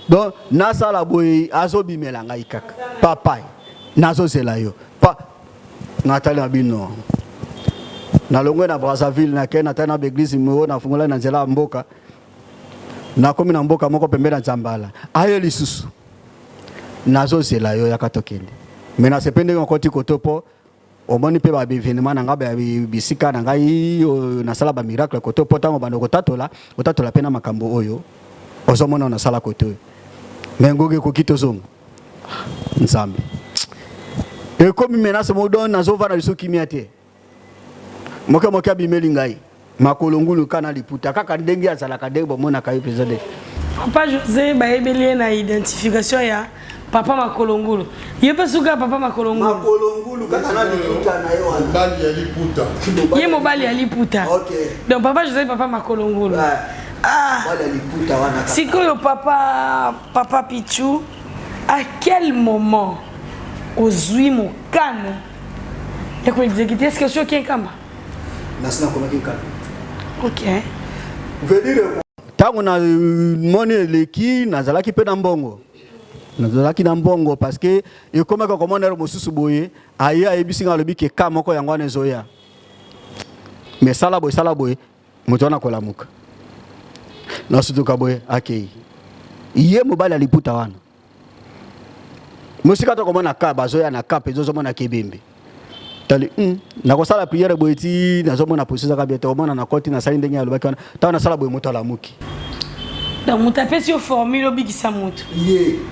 Donc nasala boye azobimela ngai kaka. Papa, nazozela yo. Pa natali na bino. Nalongwe na Brazzaville nakei natali na baeglise moko nafungolaki na nzela ya mboka. Nakomi na mboka moko pembeni ya Nzambala. Aye lisusu. Nazozela yo yaka tokende. Mais nasepeli ndenge okoti koto po omoni mpe ba evenement na ngai bisika na ngai oyo nasala ba miracle koto po ntango bando kotatola otatola mpe na makambo oyo ozomona nasala koto oyo. Mais ngonga ekoki tozonga. Nzambe. Ekomi menace moko donc nazovanda lisusu kimia te. Moke moke abimeli ngai makolo ngulu kana liputa kaka ndenge azalaka ndenge bomonaka ye mpenza nde. Papa Jose bayebeli ye na identification ya papa makolo ngulu ye mpe suka papa makolo ngulu makolo ngulu kaka na liputa na ye wana mobali ya liputa ye mobali ya liputa okay. Donc papa Jose papa makolo ngulu ouais. Ah. Mobali ya liputa wana kaka. Sikoyo papa papa Pichu à quel moment ozwi mokano ya ko exécuter? Est-ce que osi oke Nkamba? Nasi nakomaki Nkamba. Ok. Veut dire ntango namoni eleki nazalaki mpe na mbongo nazalaki na mbongo parce que ekomaki komona ere mosusu boye aye ayebisi ngai alobi ke ka moko yango wana ezoya mais sala boye sala boye moto wana akolamuka nasutuka boye akei ye mobali ya liputa wana mosika tokomona ka bazoya na ka mpenza ozomona kebembe tali nakosala priere boye ti nazomona posi ezaka bien tokomona nakoti nasali ndenge alobaki wana ntango nasala boye moto alamuki. Donc moto apesi yo formule obikisa moto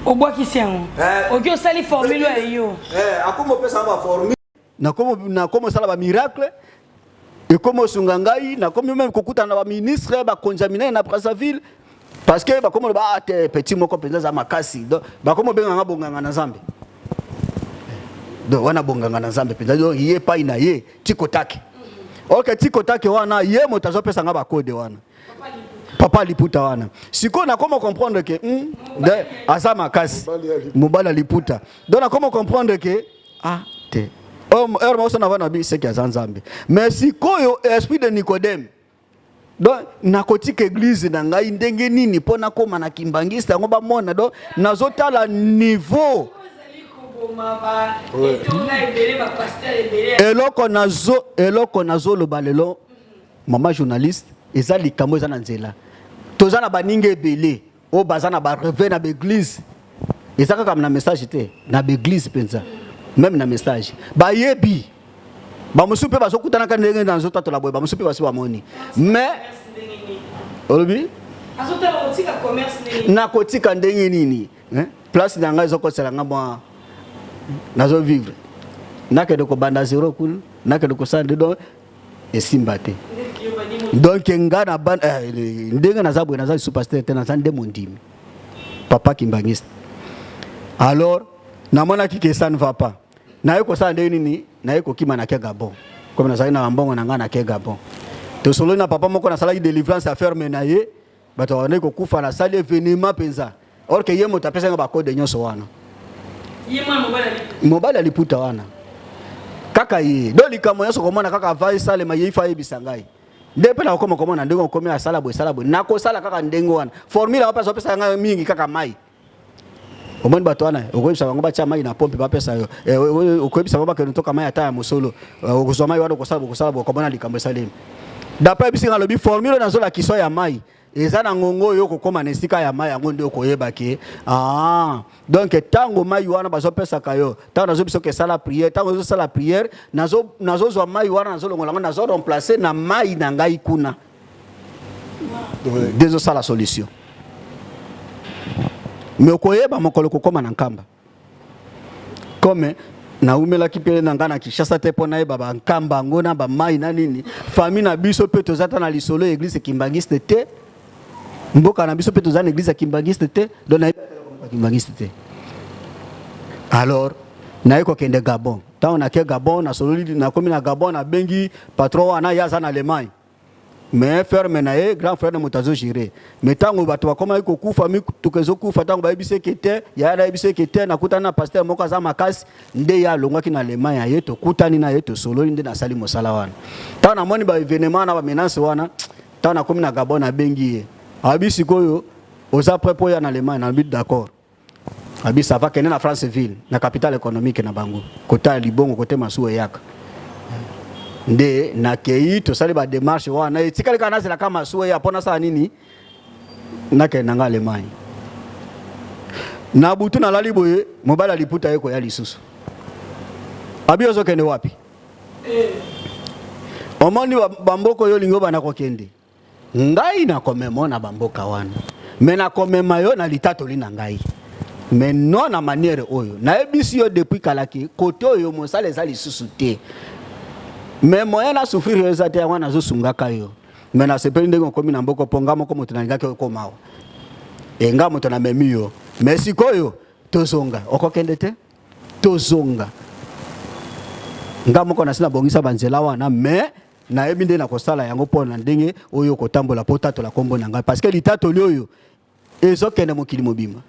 obwakisi yango oki osali formule ya yo akoma opesa ba formule nakomi osala ba miracle ekomi osunga ngai nakomi meme kokutana na ba ministre bakonzi ya minene na Brazzaville parce que bakomi oloba ah te petit moko mpenza aza makasi donc bakomi obenga nga bonganga na Nzambe donc wana bonganga na Nzambe mpenza donc ye epai na ye tikotake ok tikotake wana ye moto azopesa nga bakode wana papa liputa wana sikoyo nakoma comprendre ke aza makasi mobali ya liputa donc nakoma comprendre ke ah te heure moko na vana bi seki aza Nzambe mais sikoyo esprit de Nicodème donc nakotika église na ngai ndenge nini mpo nakóma na kimbangiste yango bamona donc nazotala niveau eloko nazo eloko nazoloba lelo mama journaliste eza likambo eza na nzela toza na baninga ebele oyo baza na bareve na baeglise eza kaka na message te na baeglise mpenza meme na message bayebi bamosusu mpe bazokutanaka ndenge nazotatola boye bamosusu mpe basi bamoni mais olobi nakotika ndenge nini place na ngai ezokosela nga mwa nazovivre nakende kobanda zero kuna nakende kosala nde donc esimba te donc nga na ban ndenge naza boye naza lisusu pasteur te naza nde mondimi papa kimbangiste alors namonaki ke ça ne va pas naye kosala ndenge nini naye kokima na ke Gabon comme nazalaki na mbongo na ngai na ke Gabon tosololi na papa moko nasalaki délivrance ya ferme na ye bato babandaki kokufa nasali événement mpenza or ke ye moto apesaki nga bakode nyonso wana mobali ya liputa wana kaka ye do likambo nyonso komona kaka va esalema ye ifa ayebisa ngai nde mpe nakokoma komona ndenge okomi asala boye sala boye nakosala kaka ndenge wana formule yango mpe azopesa ngai mingi kaka mai omoni bato wana okoyebisa bango batia mai na pompe bapesa yo okoyebisa bango bakende toka mai ata ya mosolo okozwa mai wana okosala bokosala bokomona likambo esalemi d'après biso nga alobi formule nazolakisa ya mai eza na ngongo oyo okokóma na esika ya mai yango nde okoyeba ke ah donc ntango mai wana bazopesaka yo ntango nazo biso ke sala prière ntango ozosala prière nazozwa mai wana nazolongola yango nazo remplacer na mai na ngai kuna nde ezosala solution mais okoyeba mokolo kokóma na Nkamba comme naumelaki mpe na ngai na Kinshasa te mpo nayeba bankamba yango na bamai na nini famille na biso mpe toza ta na lisolo ya église kimbangiste te mboka na biso mpe toza na église ya kimbangiste te donc nayebi kimbangiste te alors naye kokende Gabon ntango nake Gabon nasololi nakomi na Gabon nabengi patron wana ye aza na Allemagne mais ferme na ye grand frère na moto azogérer mais ntango bato bakomaki kokufa mituka ezokufa ntango bayebisi eke te yaya nayebisi eke te nakutani na pasteur moko aza makasi nde ye alongwaki na Allemagne ya ye tokutani na ye tosololi nde nasali mosala wana ntango namoni baévénement na bamenace wana. Ntango nakomi na Gabon, nabengi ye, abi sikoyo oza prêt mpo oya na Allemagne? Nalobi d'accord. Abi ça va, kende na Franceville, na capitale économique na bango, kota ya libongo, kote masuwa eyaka. Nde nakei, tosali ba démarche wana, etikali kaka nazela kaka masuwa eya mpo nasala nini, nakende na nga Allemagne. Na butu nalali boye, mobali ya liputa ye koya lisusu, abi ozokende wapi? Omoni bamboka oyo olingi obanda kokende, ngai nakomema na bamboka wana, me nakomema yo na litatoli na ngai, mais non na manière oyo nayebisi yo depuis kalaki. Kote oyo mosala eza lisusu te, mais moyen na souffrir yo eza te, yango nazosungaka yo. Mais nasepeli ndenge okomi na mboka, mpo nga moko moto nalingaki okoma awa, e nga moto namemi yo. Mais sikoyo tozonga, okokende te, tozonga. Nga moko nasi nabongisa banzela wana, mais nayebi nde nakosala yango mpo na ndenge oyo okotambola mpo otatola nkombo na ngai, parce que litatoli oyo ezokende mokili mobimba.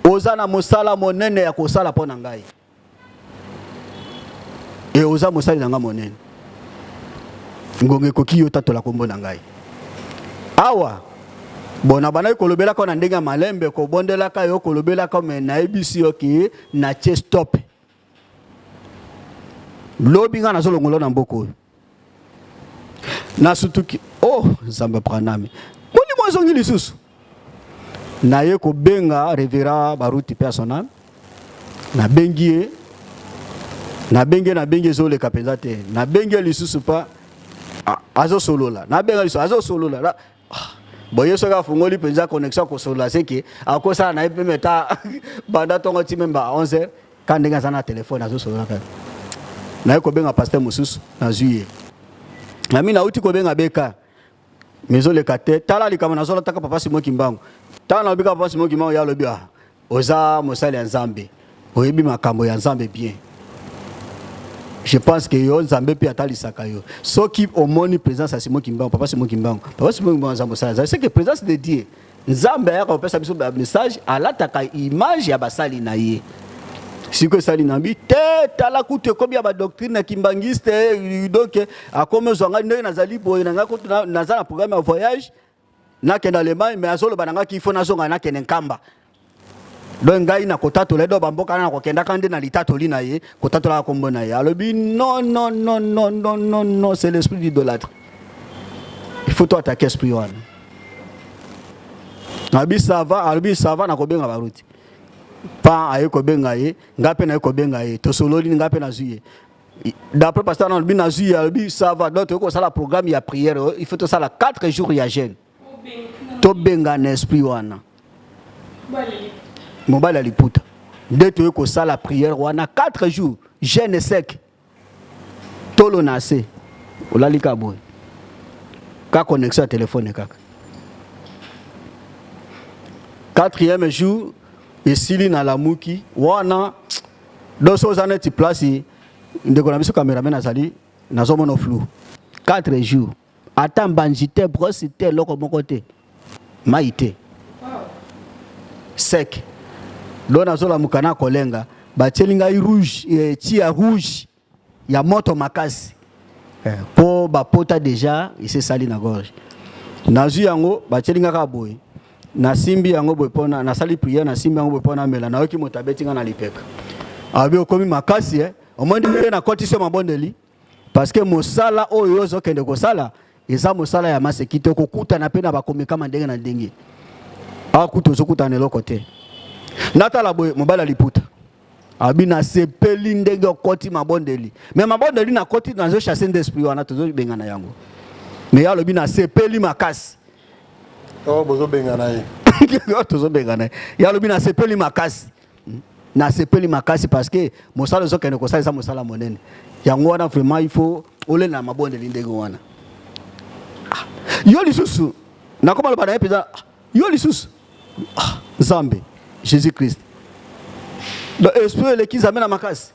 Oza na mosala monene ya kosala mpo na ngai, e oza mosali na ngai monene. Ngonga ekoki yo tatola nkombo na ngai awa. Bon, nabandaki kolobelaka na ndenge ya malembe, kobondelaka yo, kolobelaka, me nayebisi yo ke natie stop. Lobi ngai nazolongola na mboka oyo. Nasutuki, oh Nzambe Branham, molimo ezongi lisusu. Naye kobenga révérend Baruti personnel, nabengi ye, nabengi ye, nabengi, ezoleka mpenza te. Nabengi ye lisusu pa azosolola, nabenga lisusu, azosolola. Ah, boye soki afungoli mpenza connexion akosolola, seke akosala na ye mpe meta banda ntongo ti meme ba 11 heures, ka ndenge aza na telefone azosolola kaka. Naye kobenga pasteur mosusu, nazwi ye, nami nauti kobenga beka, mezoleka te. Tala likambo nazolataka papa Simon Kimbangu. Tala, nalobi kaka papa Simon Kimbangu, ye alobi: ah, oza mosali ya Nzambe, oyebi makambo ya Nzambe bien. Je pense que yo Nzambe mpe atalisaka yo. Soki omoni présence ya Simon Kimbangu, papa Simon Kimbangu, papa Simon Kimbangu aza mosali ya Nzambe, c'est que présence de Dieu. Nzambe ayaka kopesa biso bamessage, alataka image ya basali na ye. Sikoyo esali na bi te, tala kutu ekomi ya badoctrine ya kimbangiste. Donc akomi ozwa ngai ndenge nazali boye na ngai kutu naza na programme ya voyage, nakende Allemagne, mais azoloba na ngai qu'il faut nazonga, nakende Nkamba. Donc ngai nakotatola ye do bamboka wana, nakokendaka nde na litatoli na ye, kotatolaka kombo na ye. Alobi: non, non, non, non, non, non, non, c'est l'esprit d'idolâtre, il faut to attaquer esprit wana. Alobi ça va, alobi ça va, nakobenga Baruti. Pa aye kobenga ye, ngai mpe naye kobenga ye, tosololi, ngai mpe nazwi ye. D'après pasteur, alobi nazwi ye, alobi ça va. Donc toyei kosala programme ya prière, il faut tosala 4 jours ya jeûne, tobenga na esprit wana mobali ya liputa. Nde toyei kosala prière wana 4 jours, jeûne sec, tolo na se, olali ka boye, ka connexion ya telefone kaka. Quatrième jour esili, nalamuki wana. Donc so oza neti place ndeko na biso cameraman azali, nazomona flou. 4 jours, ata mbanzi te, brosse te, eloko moko te, mai te, sec. Donc nazolamuka na kolenga, batieli ngai rouge, ti ya rouge ya moto makasi, mpo bapota déjà esesali na gorge. Nazwi yango, batieli ngai kaka boye, nasimbi yango boye mpo nasali prière, nasimbi yango boye mpo namela, nayoki moto abeti ngai na lipeka, abi: okomi makasi, eh? Omoni ndenge nakotisi yo mabondeli, parce que mosala oyo ozokende kosala eza mosala ya maseki te. Okokutana mpe na bakomekama ndenge na ndenge. Awa kutu ozokutana eloko te. Natala boye, mobali ya liputa abi: nasepeli ndenge okoti mabondeli. Mais mabondeli nakoti, nazochasse nde esprit wana, tozobengana yango. Mais ye alobi: nasepeli makasi. Oh, bozobengana ye. Tozobengana ye. Ye alobi: nasepeli makasi, nasepeli makasi, parce que mosala ozokende kosala eza mosala monene. Yango wana vraiment il faut olenda mabondeli ndenge wana. Ah, yo lisusu nakoma loba na ye mpenza: ah, yo lisusu, ah, Nzambe Jésus Christ. Donc esprit eleki Nzambe na makasi.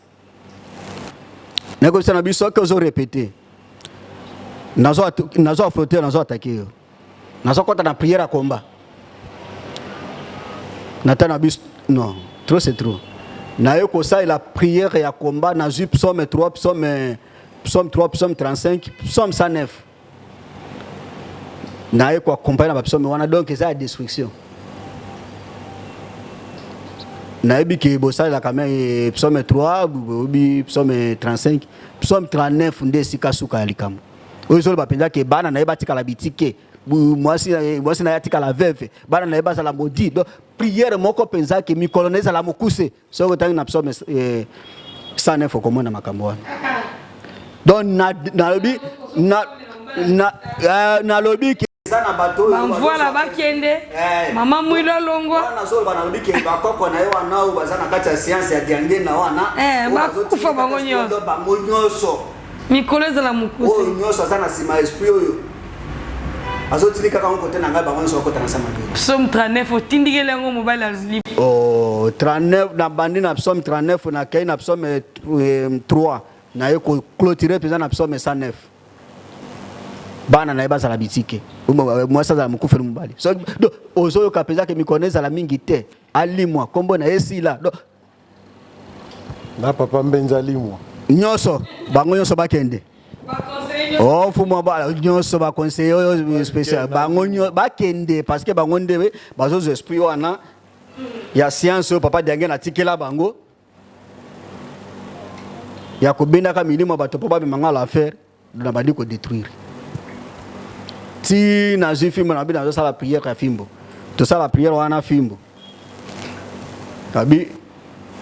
Nakobisa na biso soki ozorépéter, nazo affronter, nazo attaquer yo, nazokɔta na prière ya combat. Nata na biso: non, trop c'est trop. Naye kosalela prière ya combat, nazwi psaume 3, psaume 3, psaume 35, psaume 109. Naye ko accompagner na ba psaume wana donc eza ya destruction. Nayebi ke bosalelaka me psaume 3 boyebi psaume 35 psaume 39 nde esika suka ya likambo oyo ezoloba mpenza ke bana na ye batikala bitike mwasi na ye atikala veuve bana na ye bazala maudit donc prière moko mpenza ke mikolo na ezala mokuse soki otangi na psaume 109 okomona makambo wana donc nalobi nalobi ke eza na bato oyo bamvuala bakende eh. mama mwilo alongwa wana nazoloba nalobi ke bakoko na ye wana oyo baza na kati ya sianse ya diangena wana eh, bakufa bango nyonso bango nyonso mikolo ezala mokuse oyo nyonso aza na nsima esprit oyo azotindi kaka yango kote na ngai bango nyonso bakota na sama te psaume 39 otindikeli yango mobali azli oh, 39 nabandi na psaume 39 nakei na psaume 3 eh, naye koclotire mpenza na psaume 109 bana na ye bazala bitike mwasi azala mokufeli mobali ozoyoka mpenza ke mikolo ezala mingi te alimwa nkombo na ye esila na papa mbenza limwa nyonso bango nyonso bakende oh mfumu ba nyonso ba conseiller oyo spécial bango nyonso bakende parce que bango nde bazozwa esprit wana ya science oyo papa diange natikela bango ya kobendaka milimo ya bato mpo bamema nga l'affaire nabandi ko detruire ti nazwi fimbo nabi nazosala prière ya fimbo tosala prière wana fimbo nabi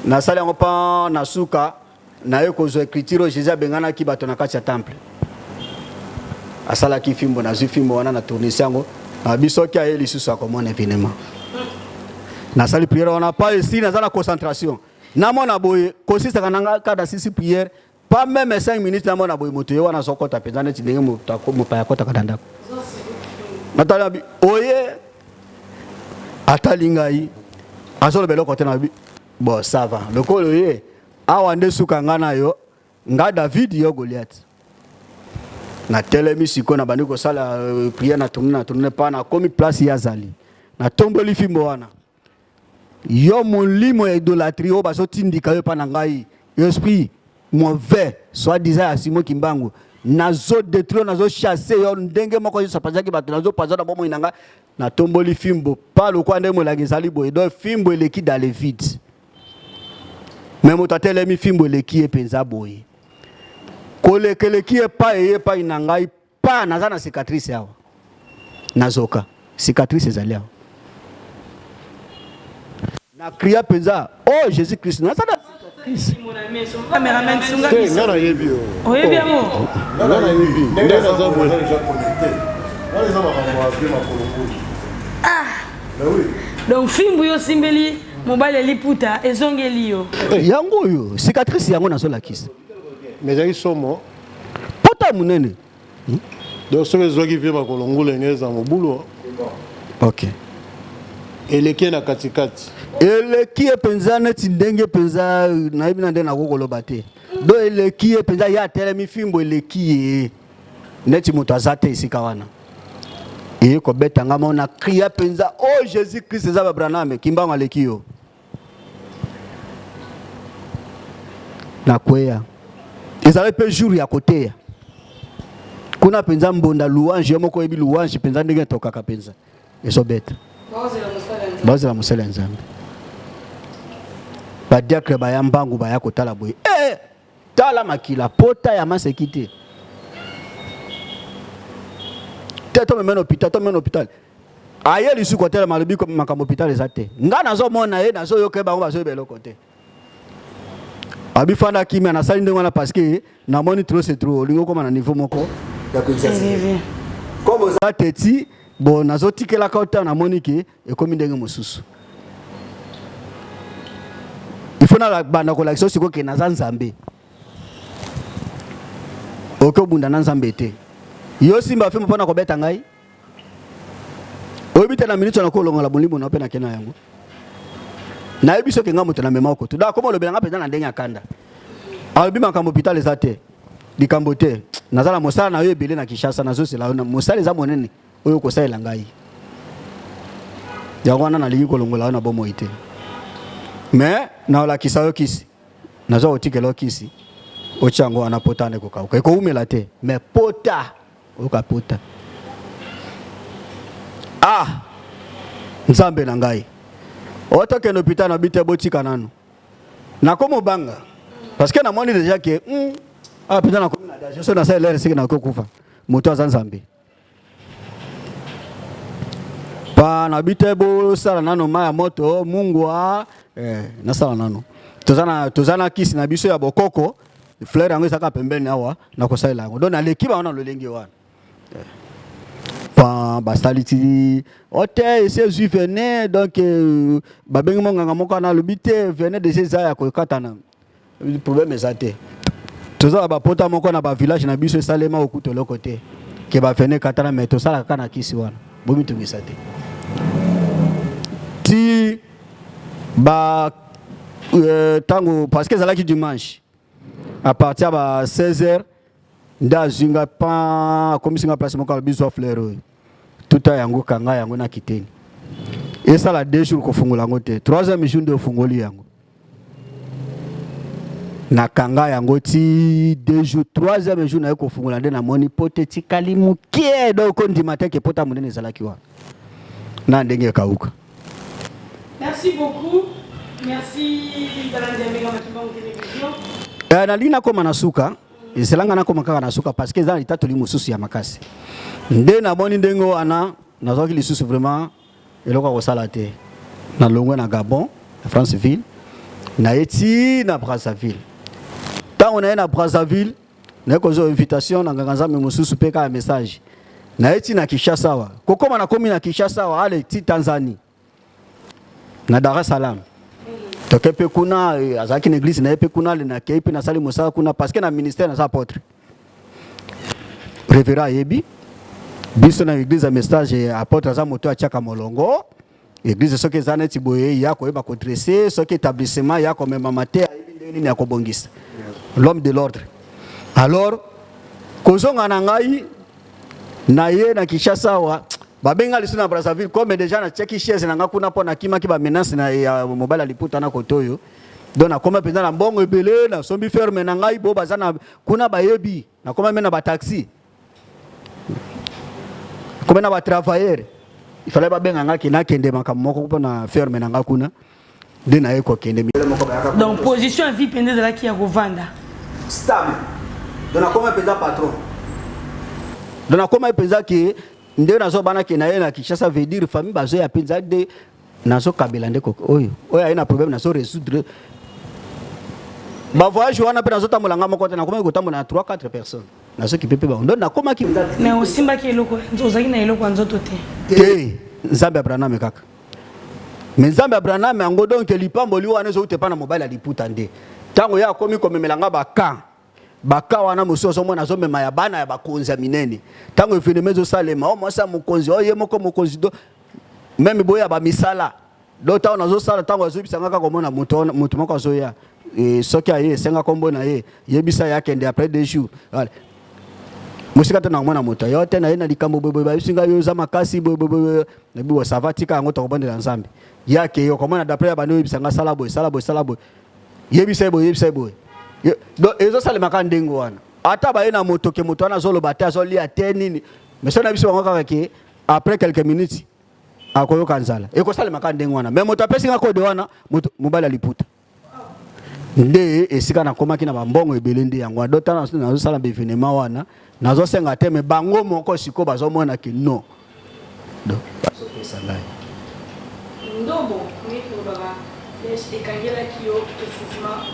nasali yango mpa na suka naye kozwa écriture oyo jésus abenganaki bato na kati ya temple asalaki fimbo nazwi fimbo wana na tournisi yango nabi soki aye lisusu akomona evenema nasali prière wana pa esili naza na concentration namona boye kosisaka na nga kaka nasisi prière Pas meme 5 minutes na mona boye moto ye wana azokota mpenza neti ndenge mopaya akotaka na ndako. Natali abi oye atali ngai azoloba eloko te na bi bon ça va lokolo ye awa nde suka ngai na yo nga David yo Goliath. Natelemi sikoyo nabandi kosala euh, prière na tourne na tourne pa nakomi place ye azali natomboli fimbo wana Yo molimo ya idolatrie oyo bazotindika yo epa na ngai, esprit mauvais soit disant ya Simon Kimbangu, nazo detruire, nazo chasser yo ndenge moko Yesu apanzaki bato, nazo panza na bomoi na ngai, natomboli fimbo pa lokola ndenge molangi ezali boye, donc fimbo eleki dans le vide. Mais moto atelemi fimbo eleki ye mpenza boye, koleka eleki ye pa eye epai na ngai Pa naza na cicatrice awa. Nazoka. Cicatrice ezali awa. Na cria penza, oh Jésus Christ, naza na cicatrice. Cameraman sunga Te, biso. nga nayebi yo. Oyebi yango? Nga nayebi. Nde naza boye. Wana eza makambo ya vie makolo ngulu. Ah! Mais oui. Donc fimbu yo osimbeli mobali ya liputa ezongeli yo. Yango oyo cicatrice yango nazolakisa. Mais ezalaki somo. Pota munene. Hmm? Donc soki ezwaki vie makolo ngulu enge eza mobulu. Ok. Eleki ye na katikati. Eleki ye mpenza neti ndenge mpenza nayebi na nde nakoki koloba te. Donc eleki ye mpenza ye atelemi fimbo eleki ye neti moto aza te esika wana. Eye kobeta nga mona cria mpenza oh Jésus Christ eza ba Branham kimbangu aleki yo. Nakweya. Ezalaki mpe jour ya koteya kuna mpenza mbonda louange, yo moko oyebi louange mpenza ndenge etokaka mpenza ezobeta, bazela mosala ya Nzambe. Badiakre baya mbangu baya kotala boye eh, tala makila pota ya maseki te te, tomema na hôpital, tomema na hôpital. Aye lisusu kotelema alobi makambo hôpital eza te. Nga nazomona ye nazoyoka ye bango bazoyeba eloko te. Abi fanda kimia nasali ndenge wana parce que namoni trop c'est trop olingi okoma na niveau moko ya ko exagérer. Comme oza teti bon nazotikelaka yo temps namoni ke ekomi ndenge mosusu. Il faut nabanda kolakisa yo sikoyo ke naza Nzambe. Okoki obunda na Nzambe te. Yo simba fimbo mpo na kobeta ngai. Oyebi te na minute wana kolongola molimo na yo mpe nakei na yango. Nayebi soki nga moto na mema okoto. Donc akoma olobela nga mpenza na ndenge ya kanda. Alobi makambo hôpital eza te. Likambo te. Naza na mosala na yo ebele na Kinshasa nazosela yo. Mosala eza monene oyo okosalela ngai. Yango wana nalingi kolongola yo na bomoi te. Mais naolakisa yo kisi. Naza kotikela yo kisi. Otia yango wana pota wana ekokauka. Ekowumela te. Mais pota oyoka pota. Ah! Nzambe na ngai. Otokende hôpital na bite botika nanu. Nakomi obanga. Parce que namoni déjà que ah putain nakomi na danger. So nasali l'heure siki nakoki kokufa. Moto aza Nzambe. Pa na bite bosala nano mai ya moto mungwa eh, nasala nano. Toza na toza na kisi na biso ya bokoko. Fleur yango ezaka pembeni awa nakosalela yango. Donc naleki bango na lolenge wana. Pa basali ti ote esi ezwi vene donc euh, babengi monganga moko wana alobi te vene deja eza ya kokatana problème eza te toza na bapota moko na bavillage na biso esalema okuta eloko te ke bavene ekatana mai tosalaka kaka na kisi wana bomitungisa te ti ba ntango euh, parce que ezalaki dimanche à partir ya ba 16 heures nde azwi nga pan akomisi nga place moko alobi zwa fleur oyo tuta yango kanga yango na kiteni esala deux jours kofungola yango te troisième jour nde ofungoli yango nakanga yango ti deux jours troisième jour naye kofungola nde namoni pota etikali moke donc kondima te ke pota monene ezalaki wana na ndenge ekauka Merci beaucoup. Merci balandi ya Mega Makimbangu Télévision. Eh, nalingi nakoma na suka ezela ngai nakoma kaka na suka parce que eza na litatoli mosusu ya makasi nde namoni ndenge wana nazwaki lisusu vraiment eloko ya kosala te nalongwe na Gabon na Franceville naye ti na Brazzaville ntango naye na Brazzaville naye kozwa invitation na nganga nzambe mosusu mpe kaka message naye ti na Kinshasa awa kokoma nakomi na Kinshasa awa ale ti Tanzanie na Dar es Salaam toke mpe kuna eh, azalaki na eglise na ye mpe kuna ale nakei mpe nasali mosala kuna parce que na ministère naza apôtre révérend ayebi biso na eglise ya message eh, apôtre aza moto atiaka molongo eglise soki eza neti boye ya koyeba kodresse soki établissement ya komemama te ayebi ndenge nini ya kobongisa l'homme de l'ordre alors kozonga na ngai na ye na Kinshasa awa babenga lisusu na Brazzaville comme déjà natiaki chaise na nga kuna mpo nakimaki ba menace na ya mobali ya liputa na kote oyo donc nakoma mpenza na mbongo ebele nasombi ferme na ngai bo baza na kuna bayebi nakoma me na bataxi nakoma na batravailleur il fallait babenga nga ke nakende makambo moko mpo na ferme na nga kuna nde naye kokende donc position ya vie mpenza ezalaki ya kovanda stable donc nakoma mpenza patron donc nakoma mpenza ke nde nazobana ke naye na Kinshasa veut dire famille bazoya mpenza nde nazokabela nde oyo oyo aye na problème nazo résoudre bavoyage wana mpe nazotambola nga moko te nakomaki kotambola na 3 4 personnes nazokipe mpe bango donc nakomaki mais osimbaki eloko ozalaki na eloko ya nzoto te te nzambe ya Branham kaka Mais Nzambe ya Branham yango donc lipamboli wana ezowuta epai na mobali ya liputa nde ntango ye akomi komemela nga baka baka wana mosusu ozomona azomema ya bana ya bakonzi ya minene ntango evenema ezosalema o mwasi ya mokonzi o ye moko mokonzi do meme boya bamisala do ntango nazosala ntango azoyebisa nga kaka komona moto moto moko azoya e, soki aye esenga nkombo na ye yebisa ye akende après deux jours mosika te nakomona moto yo te naye na likambo boyeboye bayebisi ngai yo oza makasi boyeboye nabi bo sava tika yango tokobondela nzambe ye akei okomona d'après ya bandi oyebisa ngai sala boye sala boye sala boye yebisa ye boye yebisa ye boye donc ezosalema kaka ndenge wana ata baye na moto ke moto wana azoloba te azolia te nini mais soki na biso bango kaka ke après quelques minutes akoyoka nzala ekosalema kaka ndenge wana mais moto apesi nga kode wana moto mobali ya liputa nde esika nakomaki na bambongo ebele nde yango wana donc nazosala baevenement wana nazosenga te me bango moko sikoyo bazomona ke non donc bazopesa ngai ndobo ndenge tolobaka flèche ekangelaki yo précisément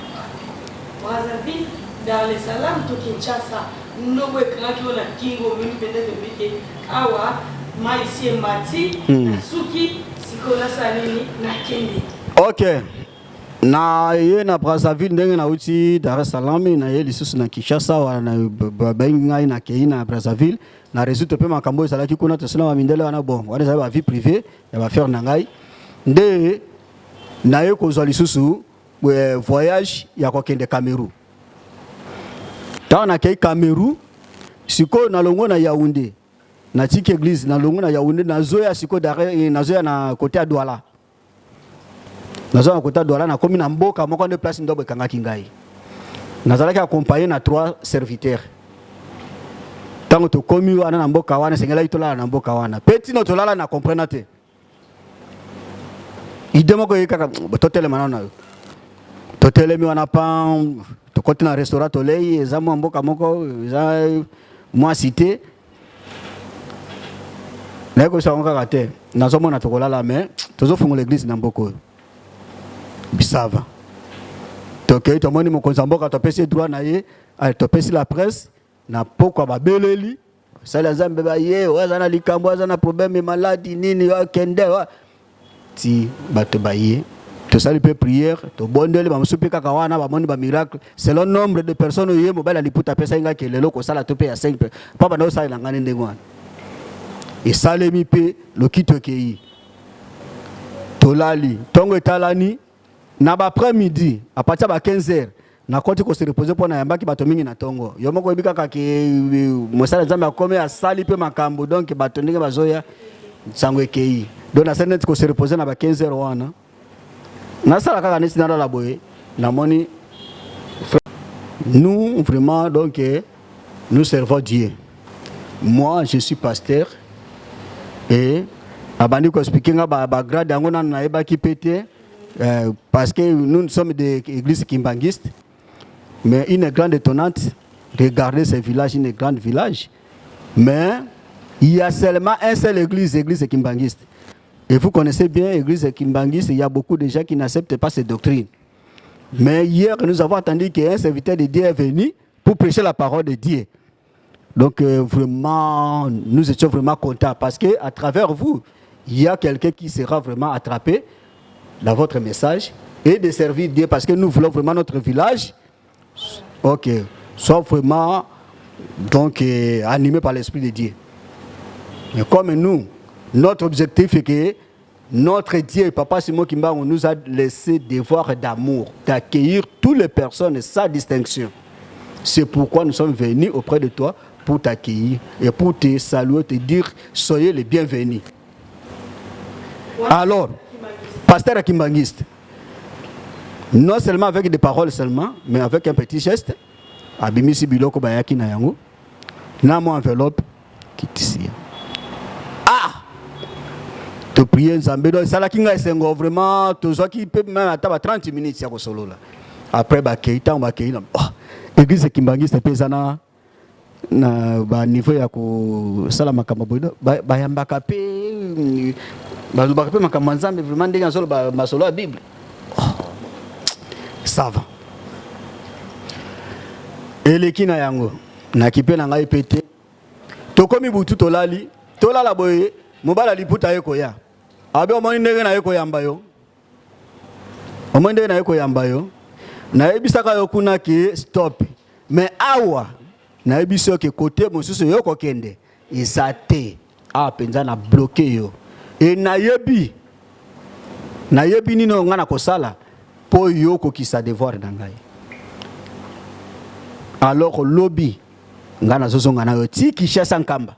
Brazzaville Dar es Salaam to Kinshasa ndobo ekangaki yo na kingo omemi mpenza toyebi ke awa mai si emati nasuki sikoyo nasala nini nakende ok na ye na Brazzaville ndenge nauti Dar es Salaam na ye lisusu na Kinshasa wana babengi ngai nakei na Brazzaville na résoudre mpe makambo oyo ezalaki kuna tosala bamindele wana bon wana ezali ba vie privée ya baaffaire na ngai nde naye kozwa lisusu eh, voyage ya kokende Cameroun ntango nakei Cameroun sikoyo nalongwe na Yaoundé natiki église nalongwe na Yaoundé nazoya sikoyo eh, nazoya na côté ya Douala naza na kota Douala nakomi na mboka moko nde place ndobo ekangaki ngai nazalaki accompagné na trois serviteurs. Ntango tokomi wana na mboka wana, esengelaki tolala na mboka wana mpe tino tolala na comprena te. Ide moko eye kaka totelema nano na yo. Totelemi wana pan, tokoti na restaurant tolei, eza mwa mboka moko, eza mwa cité. Naye koyebisa bango kaka te, nazomona tokolala mais tozofungola eglise na mboka oyo. Bisava. Tokei tomoni mokonzi ya mboka, topesi ye droit na ye, topesi la presse na pokwa babeleli basali ya Nzambe baye, oyo aza na likambo, aza na problème, maladi nini, akende ti bato baye. Tosali mpe prière, tobondeli bamosusu mpe kaka wana bamoni ba miracle selon nombre de personnes oyo ye mobali ya liputa apesaki ngai ke lelo kosala to mpe ya 5 mpe mpo banda osalela ngai ndenge wana esalemi mpe lokito ekei tolali ntongo etalani na ba après midi à partir ya ba 15 heures nakoti ko se reposer mpo nayambaki bato mingi na ntongo. Yo moko oyebi kaka ke mosali ya Nzambe akomi asali mpe makambo, donc bato ndenge bazoya nsango ekei. Donc nasali neti ko se reposer na ba 15 heures wana, nasala kaka neti nalala boye, namoni nous vraiment donc nous servons Dieu. Moi je suis pasteur et abandi ko expliquer nga ba, ba grade yango nanu nayebaki mpe te. Parce que nous, nous sommes des églises kimbanguistes, mais une grande étonnante, regardez ce village, une grande village, mais il y a seulement une seule église, église kimbanguiste. Et vous connaissez bien l'église kimbanguiste, il y a beaucoup de gens qui n'acceptent pas cette doctrine. Mais hier, nous avons entendu qu'un serviteur de Dieu est venu pour prêcher la parole de Dieu. Donc vraiment, nous étions vraiment contents parce que à travers vous, il y a quelqu'un qui sera vraiment attrapé dans votre message et de servir Dieu parce que nous voulons vraiment notre village, ok, soit vraiment donc animé par l'Esprit de Dieu. Mais comme nous, notre objectif est que notre Dieu, Papa Simon Kimbangu, nous a laissé devoir d'amour, d'accueillir toutes les personnes sans distinction. C'est pourquoi nous sommes venus auprès de toi pour t'accueillir et pour te saluer, te dire, soyez les bienvenus. Alors, pasteur Kimbanguiste, non seulement avec des paroles seulement, mais avec un petit geste, abimisi biloko bayaki na yango, na mwa enveloppe kitisi. Ah! Toprier Nzambe, donc esalaki ngai esengo vraiment, tozwaki mpe même ata ba 30 minutes ya kosolola. Après bakei, ntango bakei na oh, église kimbanguiste mpe eza na na ba niveau ya kosala makambo boye, bayambaka mpe balobaka mpe makambo ya Nzambe vraiment ndenge azoloba masolo ya Bible. Oh, ça va. Eleki na yango nakipe na ngai mpe te. Tokomi butu tolali, tolala boye, mobali ya liputa aye koya. Abe omoni ndenge naye koyamba yo. Omoni ndenge naye koyamba yo. Nayebisaka yo kuna ke stop. Mais awa nayebisi yo ke kote mosusu yo kokende eza te. Awa mpenza na bloquer yo. E nayebi nayebi nini oyo ngai nakosala mpo yo okokisa devoir na ngai. Alors lobi ngai nazozonga na yo ti Kinshasa Nkamba.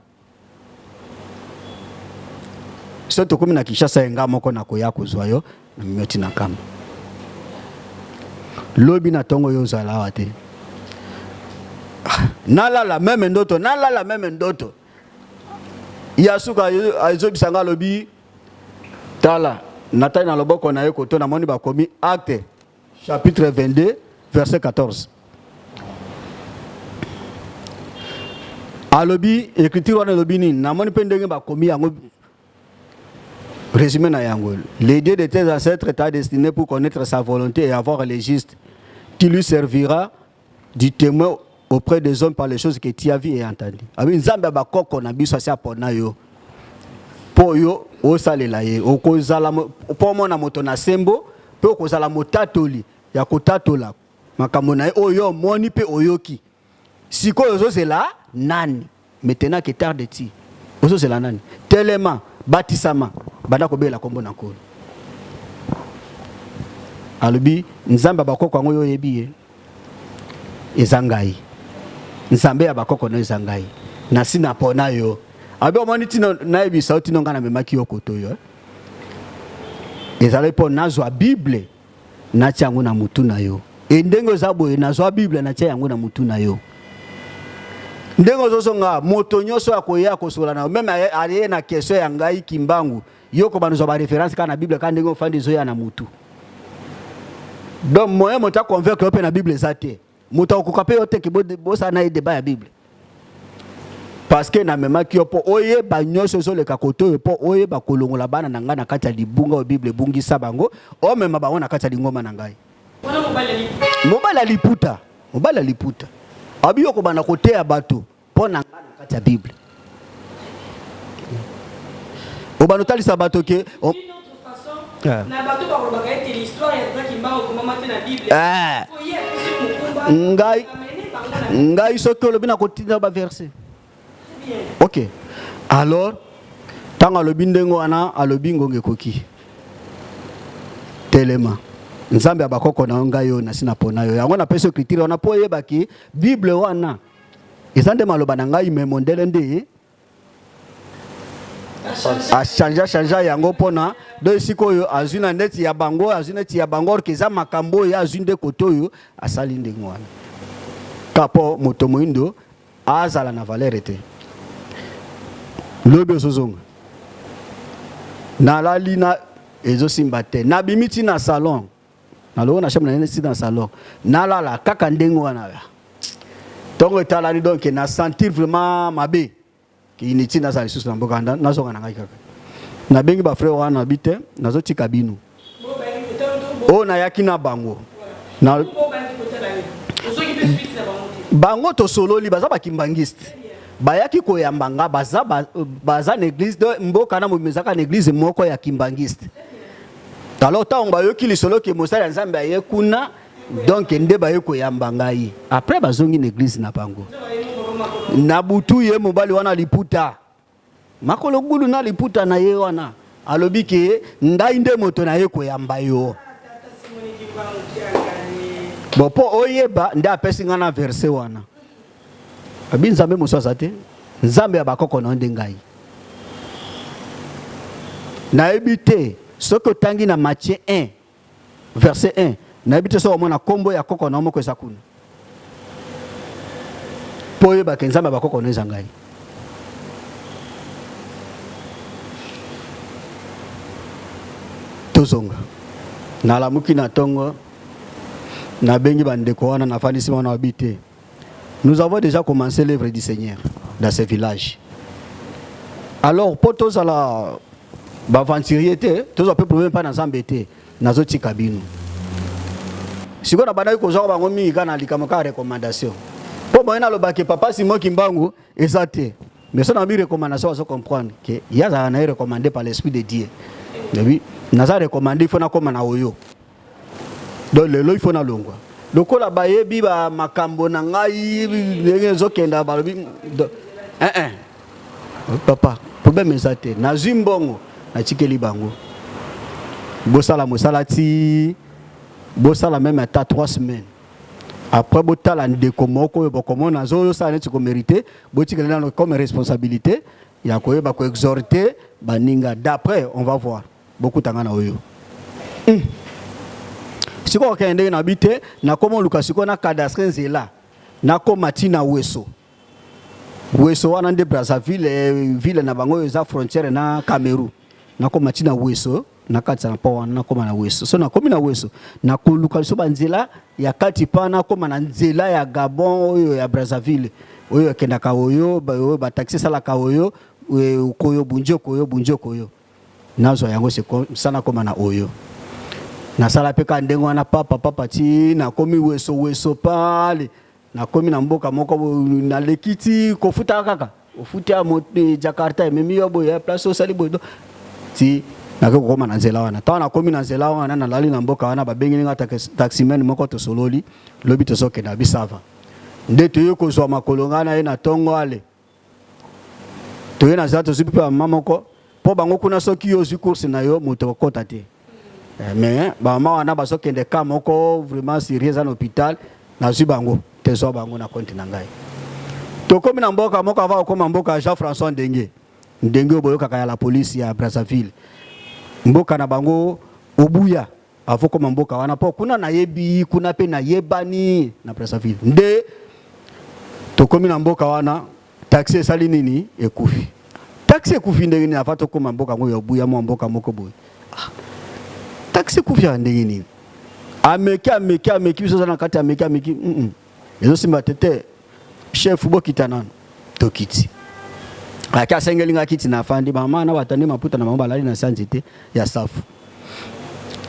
So tokomi na Kinshasa ye ngai moko nakoya kozwa yo na memi na Nkamba. Lobi na ntongo yo ozala awa te. Nalala meme ndoto, nalala meme ndoto. Ya suka azobisa ngai alobi tala natali na loboko na ye koto namoni bakomi acte chapitre 22 verset 14. Alobi écriture wana elobi nini? Namoni mpe ndenge bakomi yango résumé na yango. Le Dieu de tes ancêtres t'a destiné pour connaître sa volonté et avoir les justes. Tu lui serviras du témoin auprès des hommes par les choses que tu as vues et entendues. Abi Nzambe ya bakoko na biso asi apona yo mpo yo osalela ye, okozala mpo omona moto na sembo mpe okozala motatoli ya kotatola makambo na ye oyo omoni mpe oyoki. Sikoyo ozozela nani? Maintenant que tarde ti ozozela nani? Telema, batisama, banda kobelela kombo na Nkolo. Alobi Nzambe ya bakoko yango yo oyebi ye, eza ngai. Nzambe ya bakoko no eza ngai. Nasi napona yo. Alobi omoni tino nayebisa yo tino ngai namemaki yo koto yo. Ezalaki mpo nazwa Bible natia yango na mutu na yo. E ndenge oza boye nazwa Bible natia yango na mutu na yo. Ndenge ozozonga, moto nyonso akoya kosola na yo, meme aye na question ya ngai Kimbangu, yo kobanda ozwa ba reference kaka na Bible, kaka ndenge ofandi ezoya na mutu. Donc moyen moto a convaincre yo mpe na Bible eza te. Moto akokoka mpe yo te ke bosala na ye debat ya Bible. Parce que namemaki yo mpo oyeba nyonso ezoleka kote oyo, mpo oyeba kolongola bana na ngai na kati ya libunga oyo Bible ebungisa bango, omema bango na kati ya lingomba na ngai. Mobali ya liputa, mobali ya liputa abi yo kobanda koteya bato mpo na ngai na kati ya Bible. Obanda otalisa bato ke na bato bakolobaka ete l'histoire ya Tata Kimbangu ekomama te na Bible. Eh. Ngai ngai soki olobi na kotinda ba verset. Ok. Alors tango alobi ndenge wana alobi ngonga ekoki. Telema. Nzambe ya bakoko na yo ngai oyo nasi napona yo. Yango napesi yo écriture wana mpo oyeba ke Bible wana eza nde maloba na ngai mais mondele nde achangea changea yango mpona do sikoyo azwi na neti ya bango, azwi neti ya bango, orke eza makambo oyo azwi nde kote oyo asali ndenge wana ka mpo moto moindo azala na valeur te. Lobi ozozonga nalali na ezosimba te, nabimi ti na salon, nalongo na chambre na ti na salon, nalala kaka ndenge wana. Ntongo etalani, donc na sentir vraiment mabe inutile, nazala lisusu na mboka, nazonga na ngai kaka. Nabengi ba frère wana, nabi te, nazotika bino oyo nayaki na bango na bango tosololi, baza bakimbangiste, bayaki koyamba nga, baza, baza na église de mboka na mobimba, ezalaka na église moko ya kimbangiste. Alors ntango bayoki lisolo ke mosali ya Nzambe aye kuna, donc nde baye koyamba ngai. Après bazongi na église na bango. Na butu ye mobali wana liputa makolo gulu na liputa na ye wana alobi ke ngai nde moto na ye koyamba yo. Bon, mpo oyeba nde apesi ngai na verset wana, abi Nzambe mosusu aza te, Nzambe ya bakoko na yo nde ngai. Nayebi te soki otangi na Matthieu 1 verset 1, nayebi te soki omona nkombo ya koko na yo moko eza kuna, mpo oyebake Nzambe ya bakoko na yo eza ngai. Tozonga, nalamuki na ntongo, nabengi bandeko wana, nafandisi wana, babi te, nous avons déjà commencé l'œuvre du Seigneur dans ce village. Alors mpo tozala baaventurier te, tozwa mpe problème mpa na Nzambe te, nazotika bino. Sikoyo nabandaki kozwaka bango mingi kaka na likambo kaka recommandation, mpo boye nalobaki papa Simon Kimbangu eza te, mais so nabi recommandation, bazo comprendre ke ye azalaka na ye recommandé par l'esprit de Dieu. Nabi naza recommandé, il faut nakóma na oyo. Donc lelo il faut nalongwa, lokola bayebi ba makambo na ngai ndenge ezokenda, balobi eh, eh. Papa, problème eza te, nazwi mbongo, natikeli bango, bosala mosala ti bosala même ata 3 semaines. Après botala ndeko moko oyo bokomona azosala neti komérite, botikeli nano comme responsabilité ya koyeba koexhorte baninga. D'après on va voir, bokutanga na oyo. Sikoyo okende ndenge na bi te, nakoma oluka sikoyo na cadastre nzela, nakoma ntina Weso. Weso wana nde Brazzaville, ville na bango oyo eza frontière na Cameroun. Nakoma ntina Weso, nakatisa na mpo wana, nakoma na Weso. So nakomi na Weso, nakoluka liso banzela ya kati pa nakoma na nzela ya Gabon oyo ya Brazzaville oyo ekendaka oyo oyo bataxi esalaka oyo okoyo bunji okoyo bunji okoyo, nazwa yango sa nakoma na oyo. Nasala mpe kaka ndenge wana, papa papa, ti nakomi Weso. Weso pale nakomi na mboka moko, naleki ti kofuta kaka, ofuti ya Jakarta ememi yo boye, place osali boye, ti nake kokoma na nzela wana. Ntango nakomi na nzela wana, nalali na mboka wana, babengeli nga taximan moko, tosololi, lobi tozokende bisava. Nde toye kozwa makolo ngai na ye na ntongo. Ale toye na nzela, tozwi mpe bamama moko, mpo bango kuna soki yo ozwi course na yo, moto okota te. Mais bamama wana bazokende ka moko vraiment sérieux, eza na hôpital. Nazwi bango, tezwa bango na compte na ngai. Tokomi na mboka moko, ava kokóma mboka ya Jean François Ndenge Ndenge oyo boyokaka ya la police ya Brazzaville, mboka na bango Obuya. Avo koma mboka wana, mpo kuna nayebi, kuna mpe nayebani na Brazzaville. Nde Tokomi na mboka wana, taxi esali nini? Ekufi. Taxi ekufi ndenge nini avant tokoma mboka yango ya Obuya, mwa mboka moko boye. Ah, taxi ekufi ya ndenge nini? Ameki, ameki, ameki, biso oza na kati, ameki, ameki, mm -mm. Ezosimba te te. Chef bokita nanu. Tokiti. Ake asengeli nga kiti na afandi, mama na batandi maputa na bango balali na sa nzete ya safu.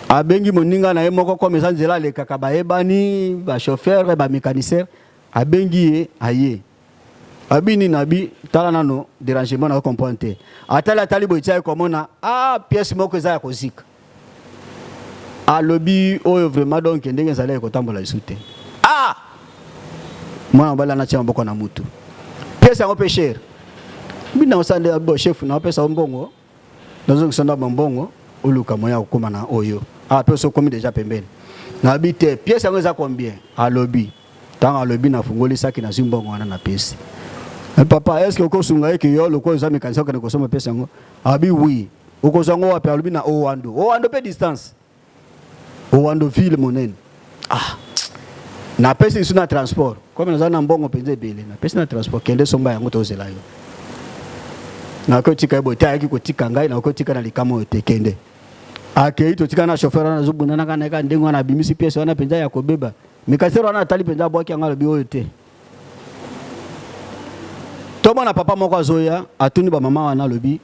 Abengi moninga na ye moko comme eza nzela alekaka bayebani ba chauffeur ba mécanicien, abengi ye aye. Abi nini abi tala nano dérangement na comprendre te. Atali atali boye tia ye komona ah pièce moko eza ya kozika. Alobi oyo vraiment donc ndenge ezali ekotambola lisusu te. Ah! Mwana mobali anatia maboko na mutu. Pièce yango pe cher. Bina osala nde bo chef na opesa yo mbongo. Nazongisa ndambo mbongo oluka moyen ya kokoma na oyo. Ah pe okomi déjà pembeni. Nabi te pièce yango eza combien? Alobi. Tango alobi nafungoli saki nazwi mbongo wana napesi. Eh, papa est-ce que okosunga ye ke yo lokola oza mécanicien okende kosomba pièce yango? Abi oui. Okozwa yango wapi? Alobi na Owando. Owando pe distance. Owando ville monene. Ah. Napesi lisusu na transport. Comme naza na mbongo mpenza ebele, napesi na transport, kende somba yango tozela yo. Nakoki kotika ye boye te, ayaki kotika ngai, nakoki kotika na likama oyo te, kende. Akei totika na chauffeur wana azobundanaka na ye kaka ndenge wana abimisi pièce wana mpenza ya kobeba. Mikasero wana atali mpenza abwaki yango alobi oyo te. Tomona papa moko azoya atuni ba mama wana alobi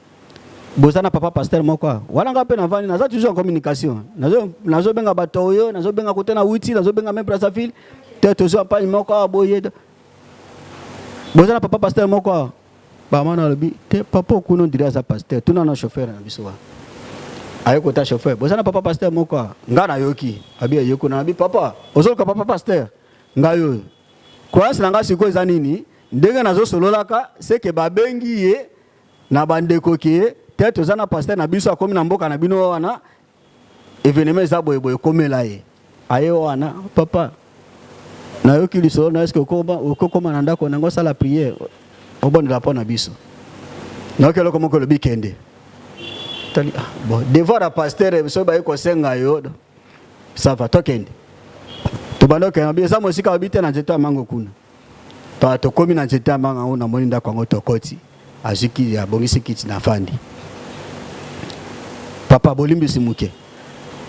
boza na papa pasteur moko awa wana nga mpe navandi naza toujours en communication nazobenga bato oyo nazobenga kote na wuti nazobenga meme Brazzaville te tozwa mpani moko awa boye boza na papa pasteur moko awa bamana alobi te papa okuna ondire aza pasteur tuna na chauffeur na biso wana aye kota chauffeur boza na papa pasteur moko awa nga nayoki abi aye kuna abi papa ozoluka papa pasteur ngai oyo croyance na ngai sikoyo eza nini ndenge nazosololaka seke babengi ye na ba ndeko ke te toza na pasteur na biso akomi na mboka na bino wana evenement eza boye boye komela ye aye wana papa nayoki lisolo na eske okokoma na ndako nango osala prière obondela mpo na biso nayoki eloko moko elobi kende tali ah, bon devoir ya pasteur soki baye kosenga yo ça va tokende tobanda okende eza mosika obi te na nzete ya mango kuna Pa tokomi na nzete ya manga yango, namoni ndako yango, tokoti, azwi kiti, abongisi kiti, nafandi. Papa, bolimbisi moke,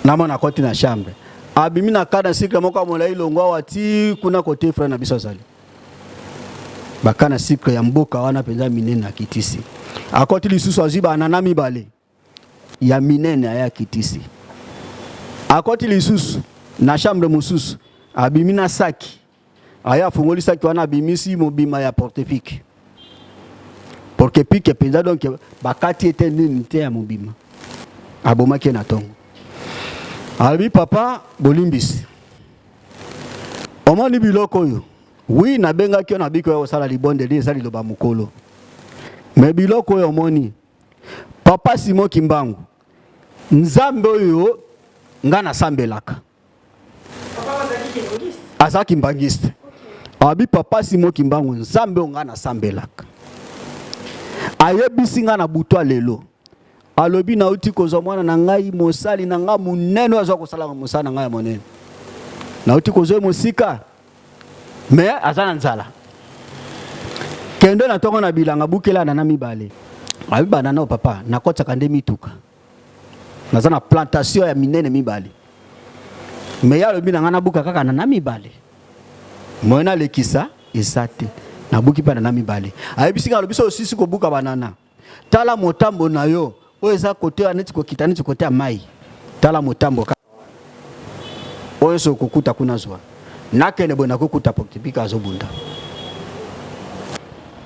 namona akoti na chambre, abimi na kana cycle moko ya molai longwa awa ti kuna kote frère na biso azali. Bakana cycle ya mboka wana mpenza minene, akitisi. Akoti lisusu, azwi banana mibale ya minene aya akitisi. Akoti lisusu na chambre mosusu, abimi na saki Aye afungoli saki wana abimisi mobima ya porte-pique. Porte-pique mpenza donc bakati ete nini te ya mobima. Abomaki ye na tongo. Alobi papa bolimbisi. Omoni biloko oyo? Oui, nabengaki yo na biko ya kosala libondeli eza liloba mokolo. Mais biloko oyo omoni Papa Simon Kimbangu, Nzambe oyo nga nasambelaka. Aza kimbangiste. Abi papa Simon Kimbangu Nzambe oyo nga nasambelaka. Ayebisi nga na butu ya lelo. Alobi nauti kozwa mwana na ngai mosali na ngai monene oyo azwa kosala mosala na ngai ya monene. Nauti kozwa ye mosika mais aza na nzala. Kende na ntongo na bilanga bukela nana mibale. Abi banana papa nakotisaka nde mituka. Naza na plantation ya minene mibale. Mais ye alobi na ngai nabuka kaka na mibale. Moyen nalekisa eza te. Nabuki mpe na mibale. Ayebisi ngai alobi soki osilisi kobuka banana, tala motambo na yo oyo eza kote ya neti kokita neti kote ya mai. Tala motambo kaka wana. Oyo soki okokuta kuna zwa. Nakende boye nakokuta pokipika azobunda.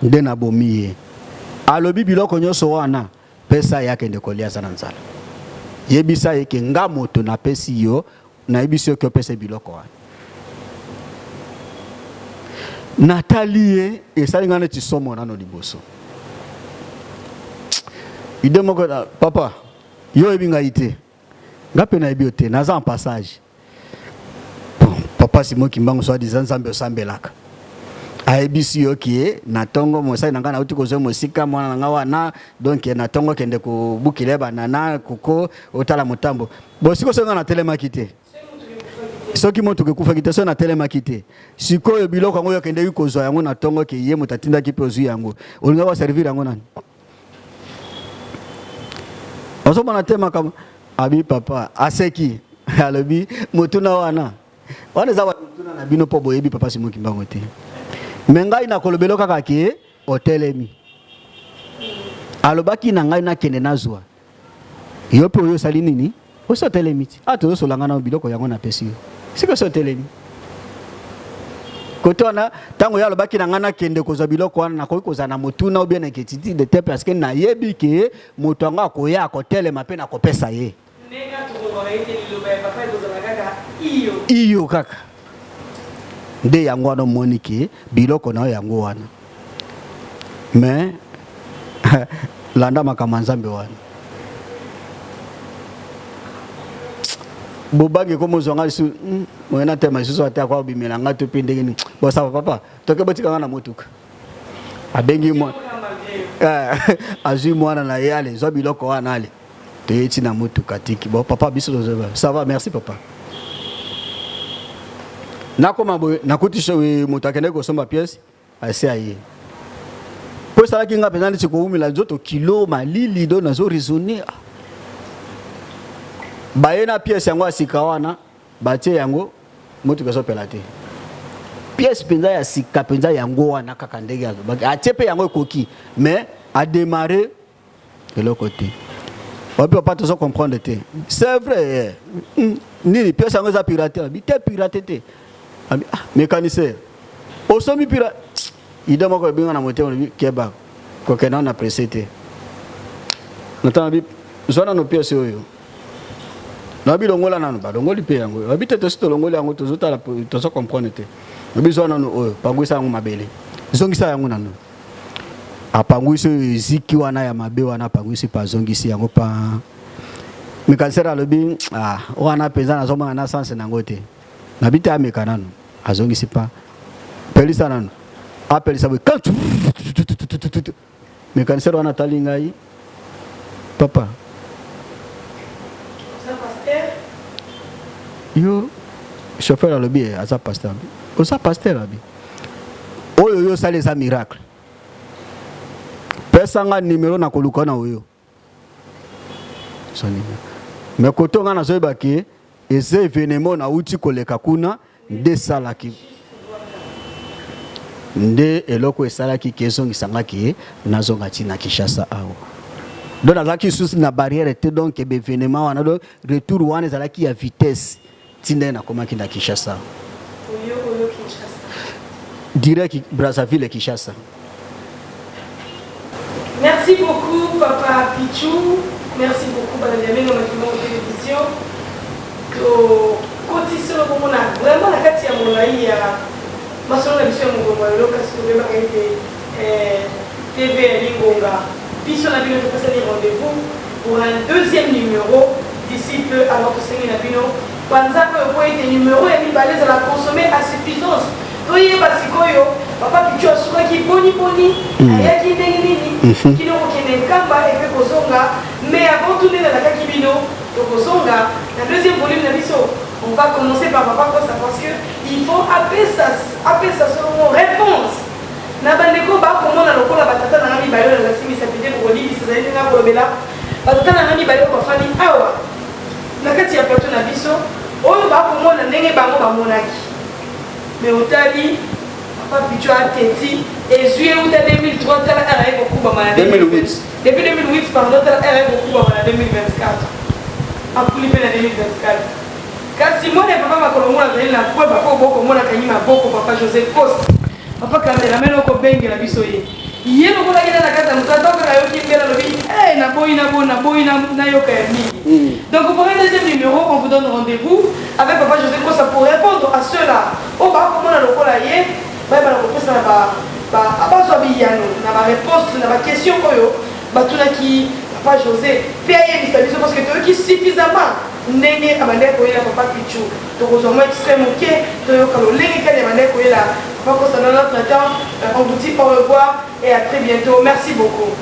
Nde nabomi ye. Alobi biloko nyonso wana Pesa ye akende kolia aza na nzala. Yebisa ye ke nga moto napesi yo, nayebisi yo ke opesa ye biloko wana. Natali ye esali nga neti somo nano liboso. Ide moko na papa, yo oyebi ngai te. Nga pe nayebi yo te, naza en passage. Bon, papa Simon Kimbangu soit disant Nzambe osambelaka. Ayebisi yo ke na tongo mosali na ngai nauti kozwa mosika mwana na ngai wana donc na tongo kende kobukila ye banana koko otala motambo. Bon sikoyo soki ngai natelemaki te. Soki motuka ekufaki te, soki natelemaki te, sikoyo biloko yango oyo okendeki kozwa yango na ntongo ke ye moto atindaki mpe ozwi yango, olingaki oservir yango nani? Ozomona te makambo abi papa aseki alobi motuna wana wana eza mituna na bino mpo boyebi papa Simon Kimbangu te, me ngai nakolobelo kaka ke otelemi. Alobaki na ngai nakende nazwa yo mpe oyo osali nini, osi otelemi ti ah, tozosola ngai na biloko yango napesi yo, sikoyo osi otelemi kote wana. Ntango ye alobaki na ngai nakende kozwa biloko wana, nakoki kozala na motuna ou bien na inquiétude te, parce que nayebi ke moto yango akoya, akotelema mpe nakopesa ye. Ndenge tokolobaka ete liloba ya papa ekozala kaka iyo. Iyo kaka nde yango wana omoni ke biloko na yo yango wana, mais landa makambo ya Nzambe wana. Bobangi ekomozwa ngai lisusu moye natema lisusu ate akwa kobimela ngai to mpe ndenge nini. Bosaba papa toke botika ngai na motuka. Abengi mwana, azwi mwana na ye, ale zwa biloko wana, ale toye ti na motuka tiki. Bon papa, biso tozoba, ça va, merci papa. Nakoma boye, nakuti moto akendaki kosomba pièce asi aye, mpo esalaki nga mpenza neti kowumela nzoto kilo malili, do nazo raisonner. Baye na pièce yango ya sika wana, batie yango, motuka ezopela te. Pièce mpenza ya sika mpenza yango wana kaka ndenge alobaki, atie mpe yango ekoki, mais adémarre eloko te. Wapi papa, tozo comprendre te, c'est vrai nini, pièce yango eza pirate? Abi te, pirate te. Abi ah, mécanicien osombi pirate. Idée moko ebenga na motema, lobi keba, kokenda na pressé te. Natana bi zwa nano pièce oyo nabi longola nano, balongoli mpe yango. Babi te, tosi tolongoli yango, tozotala, tozo comprendre te. Nabi zwa nano oyo, pangwisa yango mabele, zongisa yango nano. Apangwisi oyo eziki wana ya mabe wana, apangwisi mpe azongisi yango pa mécanicien. Alobi ah, wana mpenza nazomona na sens nango te. Nabi te, ameka nano. Azongisi pa, pelisa nano, apelisa boye, mécanicien wana atali ngai: papa, yo chauffeur? Alobi aza pasteur. Oza pasteur? Abi oyo yo osali eza miracle, pesa nga numéro na koluka na oyo mais kote nga nazoyeba ke eza événement nauti koleka kuna nde esalaki, nde eloko esalaki ke ezongisa nga ke nazonga ti na Kinshasa awa. Donc nazalaki lisusu na barrière te, donc baévénement wana, donc retour wana ezalaki ya vitesse ti ndenge nakomaki na Kinshasa. Direct Brazzaville, Kinshasa. Merci beaucoup, Papa Pichou. Merci beaucoup, Banadiamengo Makimo Télévision. Tokoti solo komona vraiment na kati ya molai ya masolo na biso ya mokongo ya lelo, kasi toyebaka ete TV ya Lingonga, biso na bino topesani rendez-vous pour un deuxième numéro d'ici peu. Alors tosengi na bino panza oyo po ete numéro ya mibale ezala consommé à suffisance. Toyeba sikoyo papa Pichu asukaki boni boni, ayaki ndenge nini kino kokende Nkamba epe kozonga. Mais avant tout, nde nalakaki bino, tokozonga na deuxième volume na biso. On va commencer par papa Kosa, parce que il faut apesa solongo réponse na bandeko bakomona lokola batata na nga mibale oyo nazalisi misapi te. Bokolibisa, ezali ndenge akolobela batata na nga mibale oyo bafandi awa na kati ya plateau na biso, oyo bakomona ndenge bango bamonaki. Mais otali papa Picho ateti ezwi euta 2003, tala ere aye kokubama na 2008. Depuis 2008, pardon, tala ere aye kokubama na 2024, akuli mpe na 2024. Kasi mwana ya papa makolo ngona azali na kweba mpo bokomona akangi maboko. Papa José Kosa, papa cameraman, okobengela biso ye. Ye lokola akenda na kati ya mosala, ntango kaka ayoki mbela, alobi eh, naboyi naboyi nayoka ya mingi. Donc pour un deuxième numéro, on vous donne rendez-vous avec papa José Kosa pour répondre à ceux-là oyo bakomona lokola ye, bayebana kopesa na bazwa biyano na baréponse na baquestion oyo batunaki papa José, mpe ayebisa biso, parce que toyoki suffisamment ndenge abandaki koyela papa Pichu. Tokozwa mwa extrait moke, toyoka lolenge kani abandaki koyela papa Kosa. Dans notre temps, on vous dit au revoir et à très bientôt. Merci beaucoup.